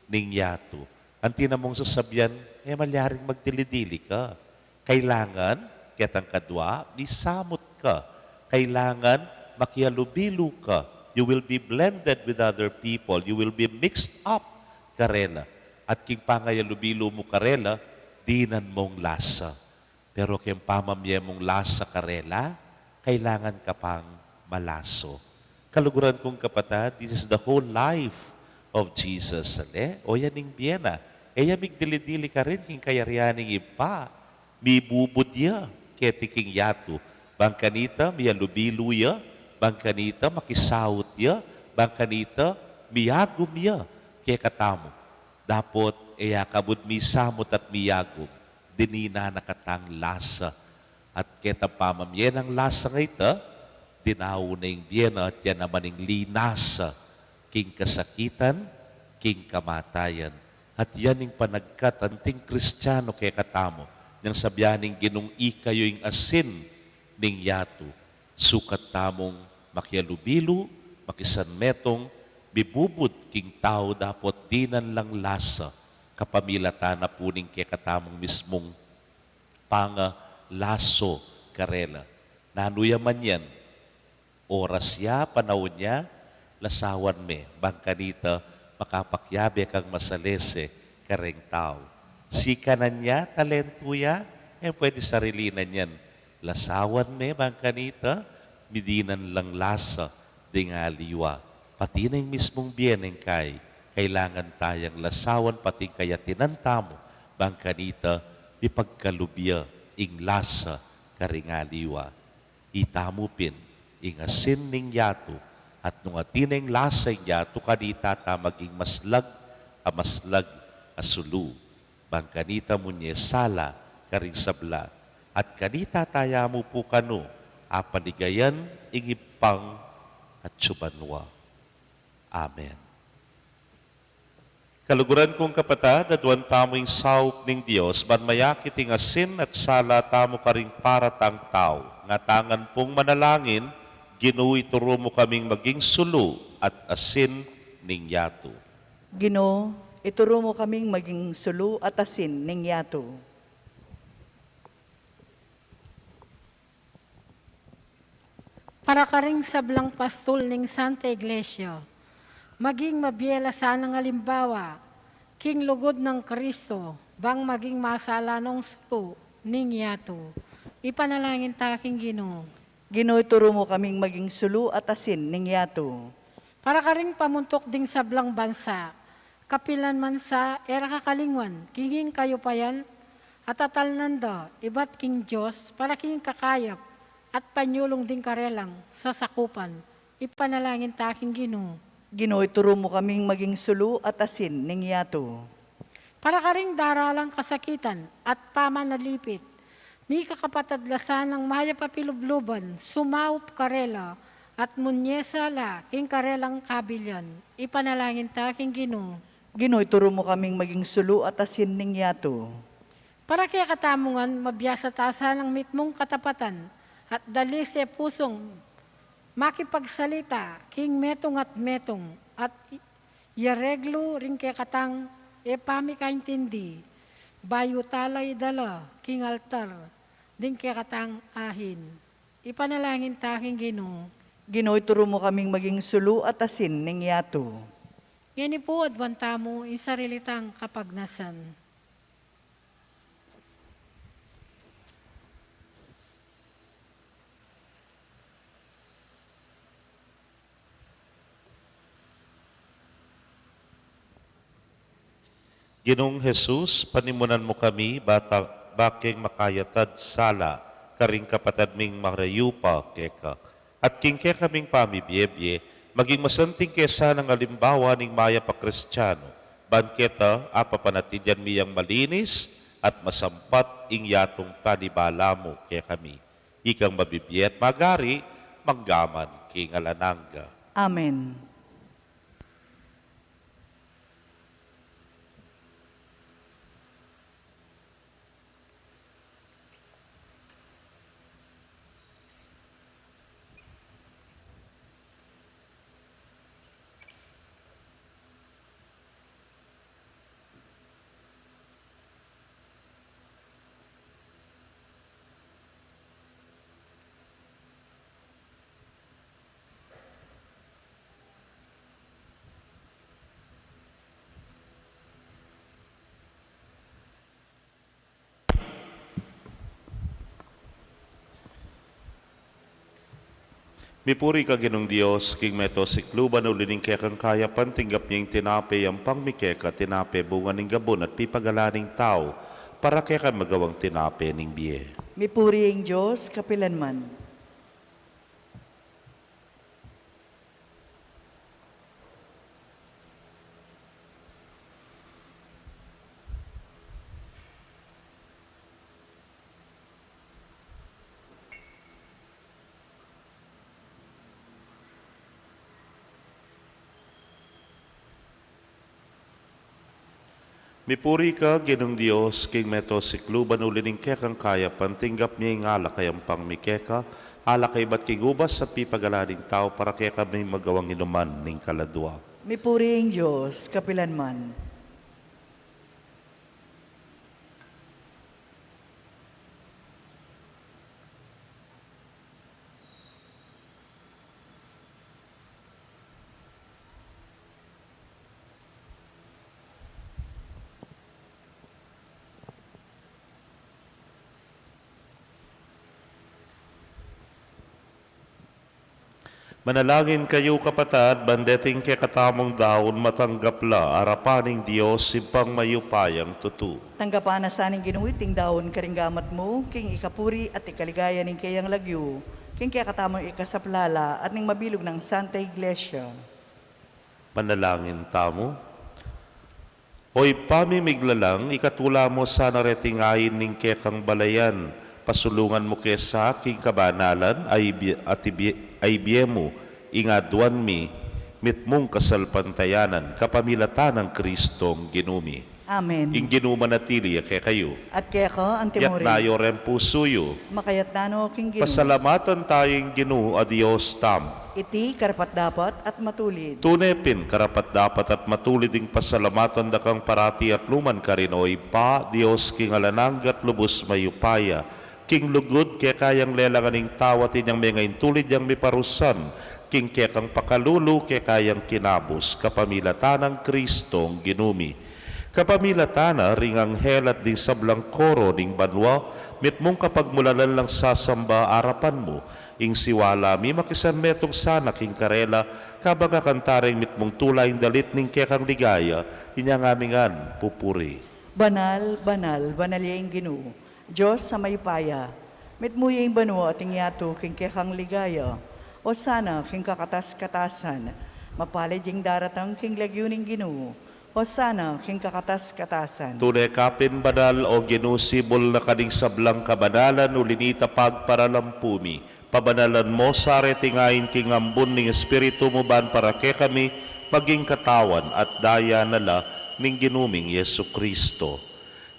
ning yatu. Anti na mung sasabian, e malyaring magdili-dili ka. Kailangan, ketang kadwa, misamut ka. Kailangan makialubilu ka. You will be blended with other people. You will be mixed up karela. At king pangayalubilu mu karela, dinan mung lasa. Pero keng pamamie mung lasa karela, kailangan ka pang malaso. Kaluguran kung kapatad, this is the whole life of Jesus. Ale, o yan ing bie na. E ya migdili-dili karin king kayarian ning Ibpa. Mibubud ya keti king yatu. Bang kanita, mialubilu ya. Bang kanita, makisaut ya. Bang kanita, miagum ya kekatamu. Dapot e ya kabud misamut at miagum, dininan na katang lasa. At ketang pamamie nang lasa nga ita, dinau na ing bie na, at yan naman ing linasa king kasakitan, king kamatayan. At yan ing panagkat anting Kristiano kekatamu, nang sabian ning Ginung ikayu ing asin ning yatu. Sukat tamung makialubilu, makisanmetung, mibubud king tau dapot dinan lang lasa, kapamilatan na pu ning kekatamung mismung pangalaso karela. Nanu ya man yan, oras ya, panaun ya, lasawan me, bang kanita makapakiabe kang masalese kareng tau. Sikanan ya, talentu ya, e pwede sarilinan yan. Lasawan me, bang kanita midinan lang lasa ding aliwa. Pati na ing mismung bie neng kai, kailangan tayang lasawan, pati ing kayatinan tamu, bang kanita mipagkalub ya ing lasa karing aliwa. Itamu pin ing asin ning yatu, at nung atin ing lasa ing yatu, kanita ta maging maslag a maslag a sulu, bang kanita munye sala karing sabla, at kanita ta ya mu pu kanu apaligayan ing Ibpang atsu banua. Amen. Kaluguran kung kapatad, aduan tamu ing saup ning Dios, ban mayakit ing asin at sala tamu karing paratang tau. Ngatangan pung manalangin, Ginu, ituru mu kaming maging sulu at asin ning yatu. Ginu, ituru mu kaming maging sulu at asin ning yatu. Para karing sablang pastul ning Santa Iglesia, maging mabie la sanang alimbawa king lugud nang Kristo, bang maging masala nong sulu ning yatu. Ipanalangin ta king Ginu. Ginu, ituru mu kaming maging sulu at asin ning yatu. Para karing pamuntuk ding sablang bansa, kapilan man sa e ra kakalingwan king ing kayupayan a tatalnan da ibat king Dios para king kakayap at panyulung ding karelang sasakupan. Ipanalangin ta king Ginu. Ginu, ituru mu kaming maging sulu at asin ning yatu. Para karing daralang kasakitan at pamanalipit, mikakapatad la sanang mayap a pilubluban, sumaup karela, at munye sala king karelang kabilian. Ipanalangin ta king Ginu. Ginu, ituru mu kaming maging sulu at asin ning yatu. Para kekatamu ngan, mabiasa ta sanang mitmung katapatan at dalise pusung makipagsalita king metung at metung, at i-, iareglu ring kekatang e pamikaintindi, bayu ta la idala king altar ding kekatang ahin. Ipanalangin ta king Ginu. Ginu, ituru mu kaming maging sulu at asin ning yatu. Ngeni pu, aduan tamu ing sarili tang kapagnasan. Ginung Jesus, panimunan mu kami, bata, bakeng makayatad sala karing kapatad ming marayu pa keka. At king kekaming pamibiebie, maging masanting ke sanang alimbawa ning mayap a Kristiano, ban keta apapanatilian mi yang malinis at masampat ing yatung panibala mu kekami. Ikang mabibie at magari, manggaman king alang angga. Amen. Mipuri ka Ginung Dios, king meto sikluban uli ning kekang kayapan tinggap mi ing tinape, yampang mi keka, tinape bunga ning gabun at pipagalan ning tau, para kekami magawang tinape ning bie. Mipuri ing Dios kapilanman. Mipuri ka Ginung Dios, king meto sikluban uli ning kekang kayapan tinggap mi ing alak a yampang mi keka, alak a ibat king ubas at pipagalan ning tau, para kekami magawang inuman ning kaladua. Mipuri ing Dios kapilanman. Manalangin kayu, kapatad, ban deting kekatamung daun matanggap la arapan ning Dios Ibpang mayupayang tutu. Tanggapan na sa ning Ginu iting daun karing gamat mu, king ikapuri at ikaligaya ning keyang lagyu, king kekatamung ikasaplala at ning mabilug nang Santa Iglesia. Manalangin tamu. O Ibpa ming miglalang, ikatula mu sana reting ain ning kekang balayan, pasulungan mu ke sa king kabanalan, a ibie, at ibie, a ibie mu, ing aduan mi, mitmung kasalpantayanan, kapamilatan nang Kristong Ginu mi. Amen. Ing Ginu manatili ya kekayu. At keka antimurin. Itas yu reng pusu yu. Makaitas no king Ginu. Pasalamatan taya ing Ginu a Dios tamu. Iti karapat-dapat at matulid. Tune pin karapat-dapat at matulid ing pasalamatan da kang parati at nu man karin, O Ibpa, Dios king alang angga at lubus mayupaya, king lugud keka yang lelangan ing tau at inyang menga intulid yang miparusan, king kekang pakalulu keka yang kinabus, kapamilatan nang Kristong Ginu mi. Kapamilatan na ring anghel at ding sablang koro ning banua, mitmung kapagmulalan lang sasamba arapan mu, ing siwala mi makisanmetung sana king karela, kabang kakanta reng mitmung tula ing dalit ning kekang ligaya, inyang ami ngan pupuri. Banal, banal, banal ya ing Ginu, Dios a mayupaya, mitmu ya ing banua at ing yatu king kekang ligaya. Osana king kakatas-katasan. Mapalad ya ing daratang king lagyu ning Ginu. Osana king kakatas-katasan. Tune ka pin banal, O Ginu, sibul na ka ning sablang kabanalan, uli na nita pagparalampu mi. Pabanalan mu sa reting ain king ambun ning Espiritu mu ban para kekami maging katawan at daya na la ning Ginu ming Jesucristo.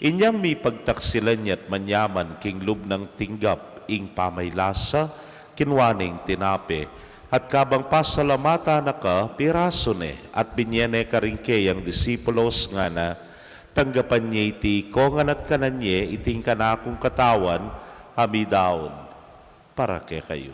Inyang mipagtaksilan ya at manyaman king lub nang tinggap ing pamaylasa, kinua ne ing tinape, at kabang pasalamatan na ka, pirasu ne, at binye ne karing keyang disipulos, ngana: Tanggapan ye iti ikongan at kanan ye, iti ing kanakung katawan a midaun para kekayu.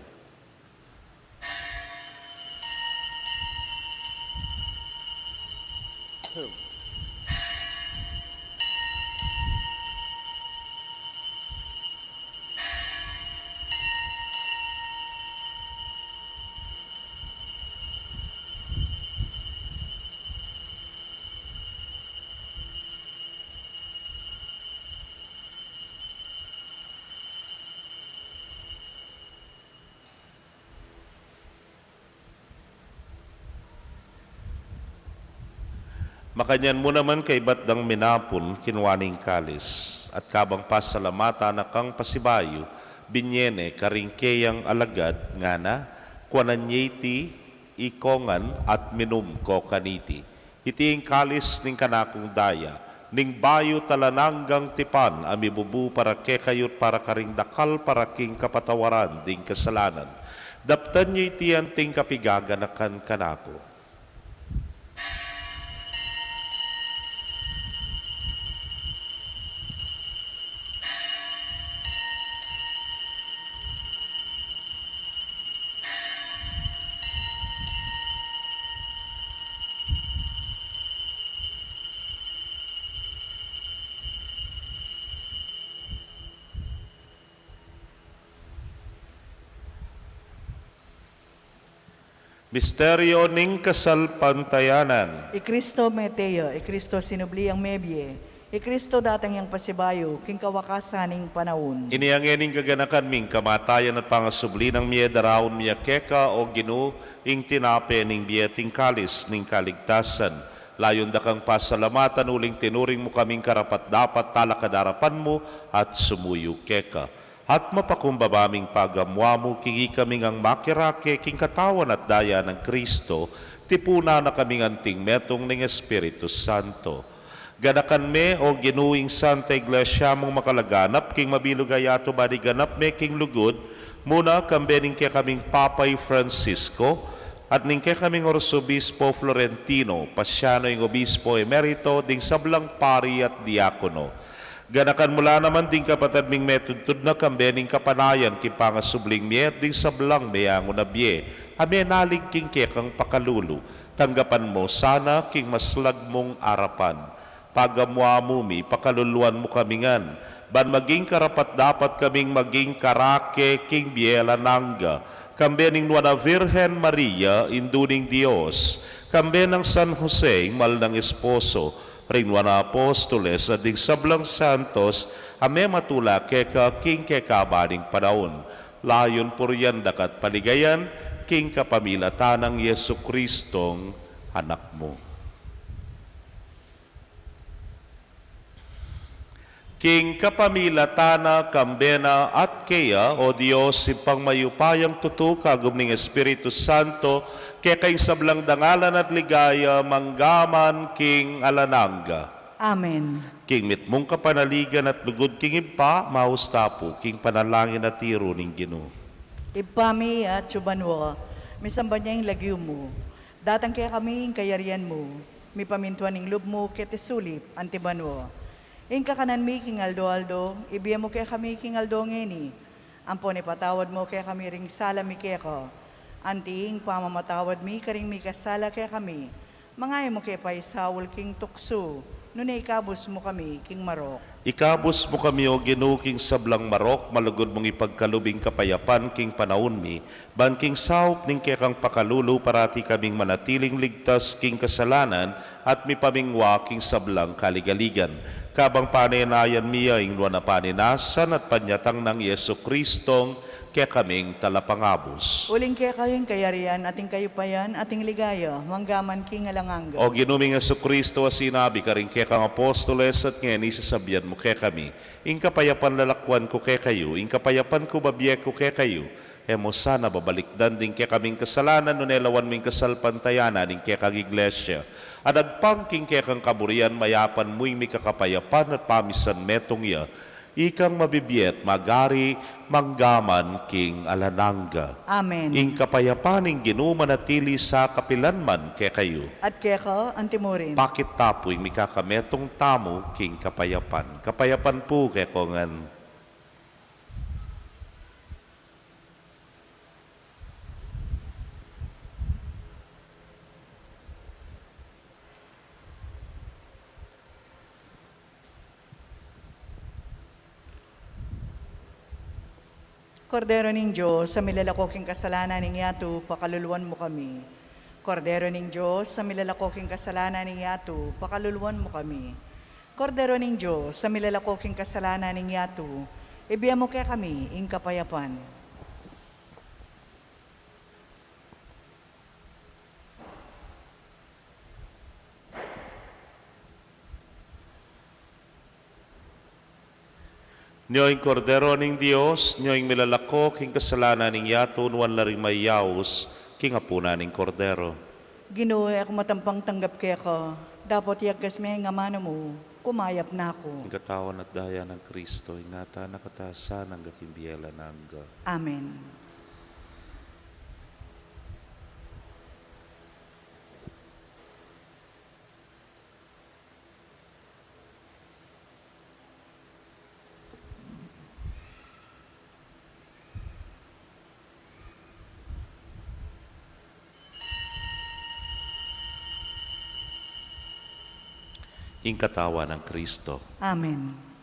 Makanyan mu naman kaybat dang minapun, kinua ne ing kalis, at kabang pasalamatan na kang pasibayu, binye ne karing keyang alagad, ngana, kuanan ye iti, ikongan, at minum ko kaniti. Iti ing kalis ning kanakung daya, ning bayu at alang anggang tipan, a mibubu para kekayu at para karing dakal para king kapatawaran ding kasalanan. Daptan ye iti anting kapigaganakan kanaku. Misteryo ning kasalpantayanan. I Kristo mete ya, i Kristo sinubli yang mebie, i Kristo datang yang pasibayu king kawakasan ning panaun. Ini ngeni ing gaganakan mi, ing kamatayan at pangasubli nang mie, daraun mi ya keka, o Ginu, ing tinape ning bie at ing kalis ning kaligtasan. Layun da kang pasalamatan uling tinuring mu kaming karapat-dapat talakad king arapan mu at sumuyu keka. At mapakumbaba ming pagamu-amu king ikami ngang makirake king katawan at daya nang Kristo, tipunan na kami ngan king metung ning Espiritu Santo. Ganakan me, o Ginu, ing Santa Iglesia mung makalaganap king mabilug a yatu, ban iganap me king lugud, muna kambe ning kekaming Papa i Francisco, at ning kekaming Arsobispo Florentino, Paciano, ing Obispo Emerito, ding sablang pari at diakono. Ganakan mu la naman ding kapatad ming metudtud na kambe ning kapanayan king pangasubling mie at ding sablang meangu na bie a menalig king kekang pakalulu. Tanggapan mu sana king maslag mung arapan. Pagamu-amu mi, pakaluluan mu kami ngan, ban maging karapat-dapat kaming maging karake king bie alang angga, kambe ning Nuan a Virgen Maria, Indu ning Dios, kambe nang San Jose, ing mal nang esposo, ring Nuan a Apostoles, at ding sablang santos a mematula keka king kekaban ning panaun. Layun purian da ka at paligayan, king kapamilatan nang Jesucristong Anak mu. King kapamilatan na, kambe na, at keya, o Dios, Ibpang mayupayang tutu, kagum ning Espiritu Santo, keka ing sablang dangalan at ligaya, mangga man king alang angga. Amen. King mitmung kapanaligan at lugud king Ibpa, maus ta pu king panalangin a tiru ning Ginu. Ibpa mi, atsu ka banua, misamban ya ing lagyu mu, datang kekami ing kayarian mu, mipamintuan ing lub mu keti sulip anti banua. Ing kakanan mi king aldo-aldo, ibie mu kekami king aldo ngeni. Ampon ipatawad mu kekami ring sala mi keka, anti ing pamamatawad mi karing mikasala kekami. Manga e mu ke paisaul king tuksu, nune ikabus mu kami king marok. Ikabus mu kami, o Ginu, king sablang marok, malugud mung ipagkalub ing kapayapan king panaun mi, ban king saup ning kekang pakalulu parati kaming manatiling ligtas king kasalanan at mipamingwa king sablang kaligaligan. Kabang panenayan mi ya ing nuan a panenasan at panyatang nang Jesucristong kekaming Talapangabus. Uling keka ing kayarian, at ing kayupayan, at ing ligaya, mangga man king alang angga. O Ginu ming Jesucristo, a sinabi karing kekang apostoles, at ngeni sasabian mu kekami, ing kapayapan lalakwan ku kekayu, ing kapayapan ku babie ku kekayu. E mu sana babalikdan ding kekaming kasalanan, nune lawan mu ing kasalpantayanan ning kekang Iglesia. At agpang king kekang kaburian, mayapan mu ing mikakapayapan at pamisan metung ya, ikang mabibie at magari mangga man king alang angga. Amen. Ing kapayapan ning Ginu manatili sa kapilan man kekayu. At keka antimurin. Pakit ta pu ing mikakametung tamu king kapayapan. Kapayapan pu kekongan. Kordero ning Dios, a milalako king kasalanan ning yatu, pakaluluan mu kami. Kordero ning Dios, a milalako king kasalanan ning yatu, pakaluluan mu kami. Kordero ning Dios, a milalako king kasalanan ning yatu, ibie mu kekami ing kapayapan. Nyo ing Kordero ning Dios, nyo ing milalako king kasalanan ning yatu, nuan la ring mayaus king apunan ning Kordero. Ginu, e ku matampang tanggap keka, dapot iyagkas me ing amanu mu, kumayap na ku. Ing katawan at daya nang Kristo, ingatan na katamu sa angga king bie alang angga. Amen. Ing katawan nang Kristo. Amen.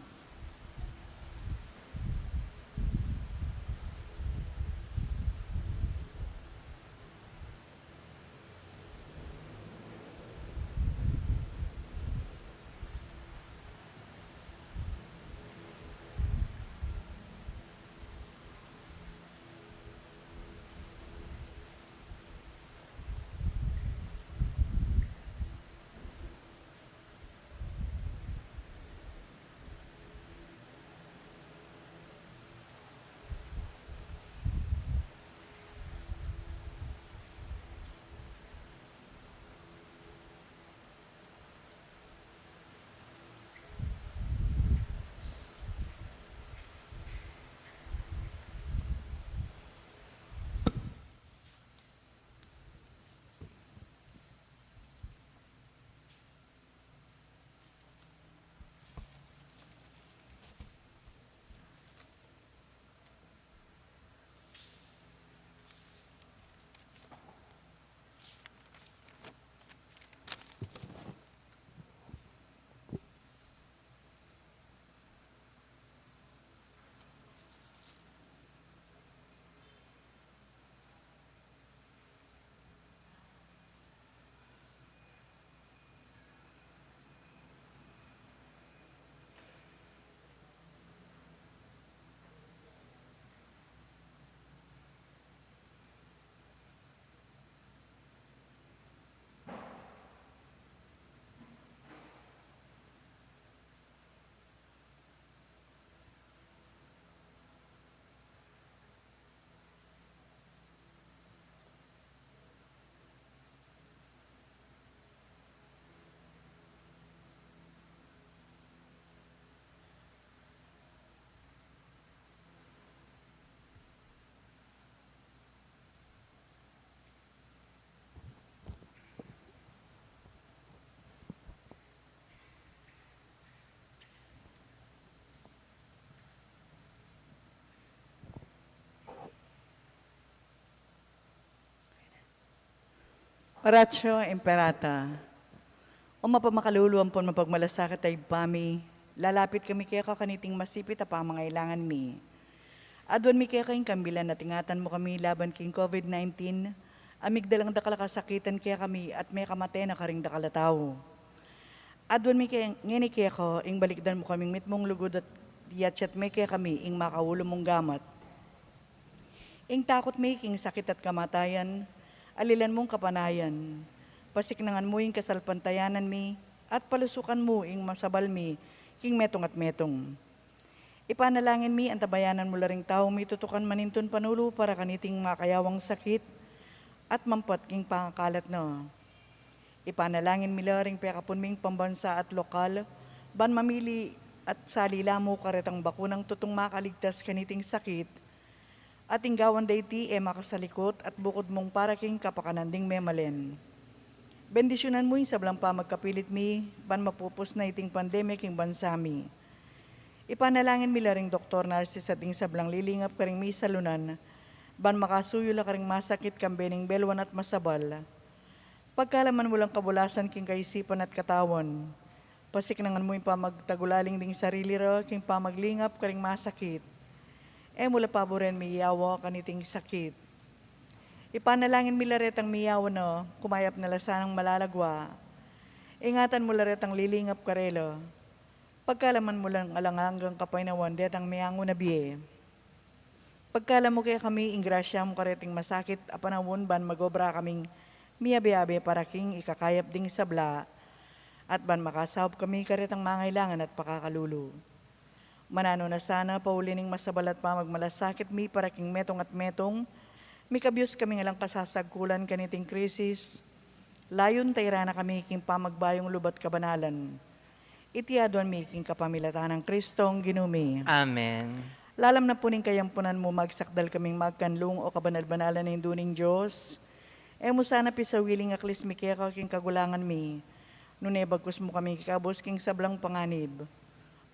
Oratio Imperata. O mapamakalulu ampon mapagmalasakit a Ibpa mi, lalapit kami keka kaniting masipit a pamangailangan mi. Aduan mi keka ing kambilan at ingatan mu kami laban king COVID nineteen, a migdalang dakal a kasakitan kekami at mekamate na karing dakal a tau. Aduan mi ke-, ngeni keka ing balikdan mu kaming mitmung lugud at yatsat me kekami ing makaulu mung gamat. Ing takut mi king sakit at kamatayan, alilan mung kapanayan. Pasiknangan mu ing kasalpantayanan mi, at palusukan mu ing masabal mi king metung at metung. Ipanalangin mi, antabayanan mu la ring taung mitutukan manintun panulu para kaniting makayawang sakit, at mampat king pangakalat na. Ipanalangin mi la ring pekapun ming pambansa at lokal, ban mamili at sali la mu karetang bakunang tutung makaligtas kaniting sakit, at ing gawan da iti e makasalikut at bukud mung para king kapakanan ding memalen. Bendisyunan mu ing sablang pamagkapilit mi, ban mapupus na iting pandemya king bansa mi. Ipanalangin mi la ring doktor, narsis at ding sablang lilingap karing misalunan, ban makasuyu la karing masakit kambe ning belwan at masabal. Pagkalaman mu lang kabulasan king kaisipan at katawan. Pasiknangan mu ing pamagtagulaling ding sarili ra king pamaglingap karing masakit. E mu la paburen miyawa kaniting sakit. Ipanalangin mi la retang miyawa na, kumayap na la sanang malagwa. Ingatan mu la retang lilingap karela. Pagkalaman mu lang alang anggang kapaynawan detang meangu na bie. Pagkalam mu kekami ing grasya mu kareting masakit a panaun ban mag-obra kaming miyabe-abe para king ikakayap ding sabla, at ban makasaup kami karetang mangailangan at pakakalulu. Mananu na sana, pauli ning masabal at pamagmalasakit mi para king metung at metung, mikabyus kami ngan lang kasasagkulan kaniting krisis, layun tairan na kami king pamagbayung lub at kabanalan. Iti aduan mi king kapamilatan nang Kristong Ginu mi. Amen. Lalam na pu ning kayampunan mu, magsakdal kaming magkanlung, o kabanal-banalan a Indu ning Dios. E mu sana pisawili ing aklis mi keka king kagulangan mi, nune bagkus mu kami ikabus king sablang panganib.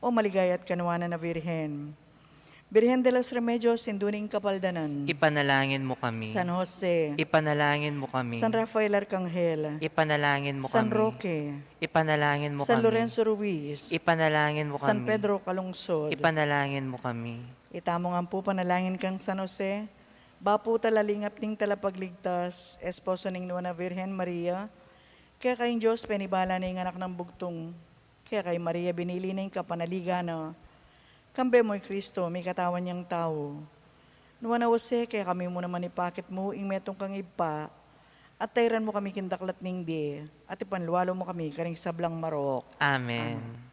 O maligaya at kanuanan a Birhen. Birhen de los Remedios, Indu ning Kapaldanan. Ipanalangin mu kami. San Jose. Ipanalangin mu kami. San Rafael Arkanghel. Ipanalangin mu San kami. Roque. Ipanalangin mu San kami. Lorenzo Ruiz. Ipanalangin mu San kami. Pedro Calungsod. Ipanalangin mu kami. Itamu ngan pu panalangin kang San Jose, ba pu talalingap ning Talapagligtas, esposo ning Nuan a Virgen Maria, keka ing Dios penibala na ing Anak nang Bugtung, keka i Maria binili na ing kapanaligan na, kambe mu i Kristo, mikatawan yang tau. Nuan a Jose, kekami mu naman ipakit mu ing metung kang ibpa, at tairan mu kami king daklat ning bie, at ipanlualu mu kami karing sablang marok. Amen. Amen.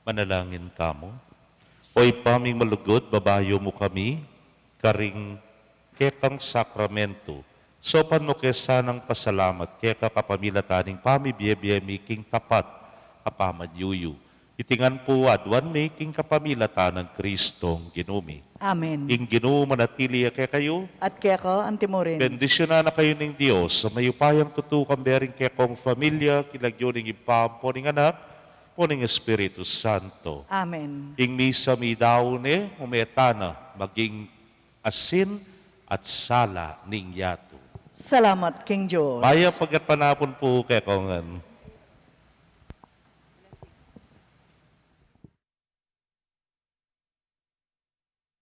Manalangin tamu. O Ibpa ming malugud, babayu mu kami karing kekang sakramentu. Saupan mu ke sanang pasalamat keka kapamilatan ning pamibie-bie mi king tapat a pamanyuyu. Iti ngan pu aduan mi king kapamilatan nang Kristong Ginu mi. Amen. Ing Ginu manatili ya kekayu. At keka anti mu rin. Bendisyunan na kayu ning Dios a mayupayang tutu, kambe ring kekong familia, king lagyu ning Ibpa, ampo ning Anak, ampo ning Espiritu Santo. Amen. Ing misa mi daun ne, ume tana maging asin at sala ning yatu. Salamat king Dios. Mayap a gatpanapun pu kekongan.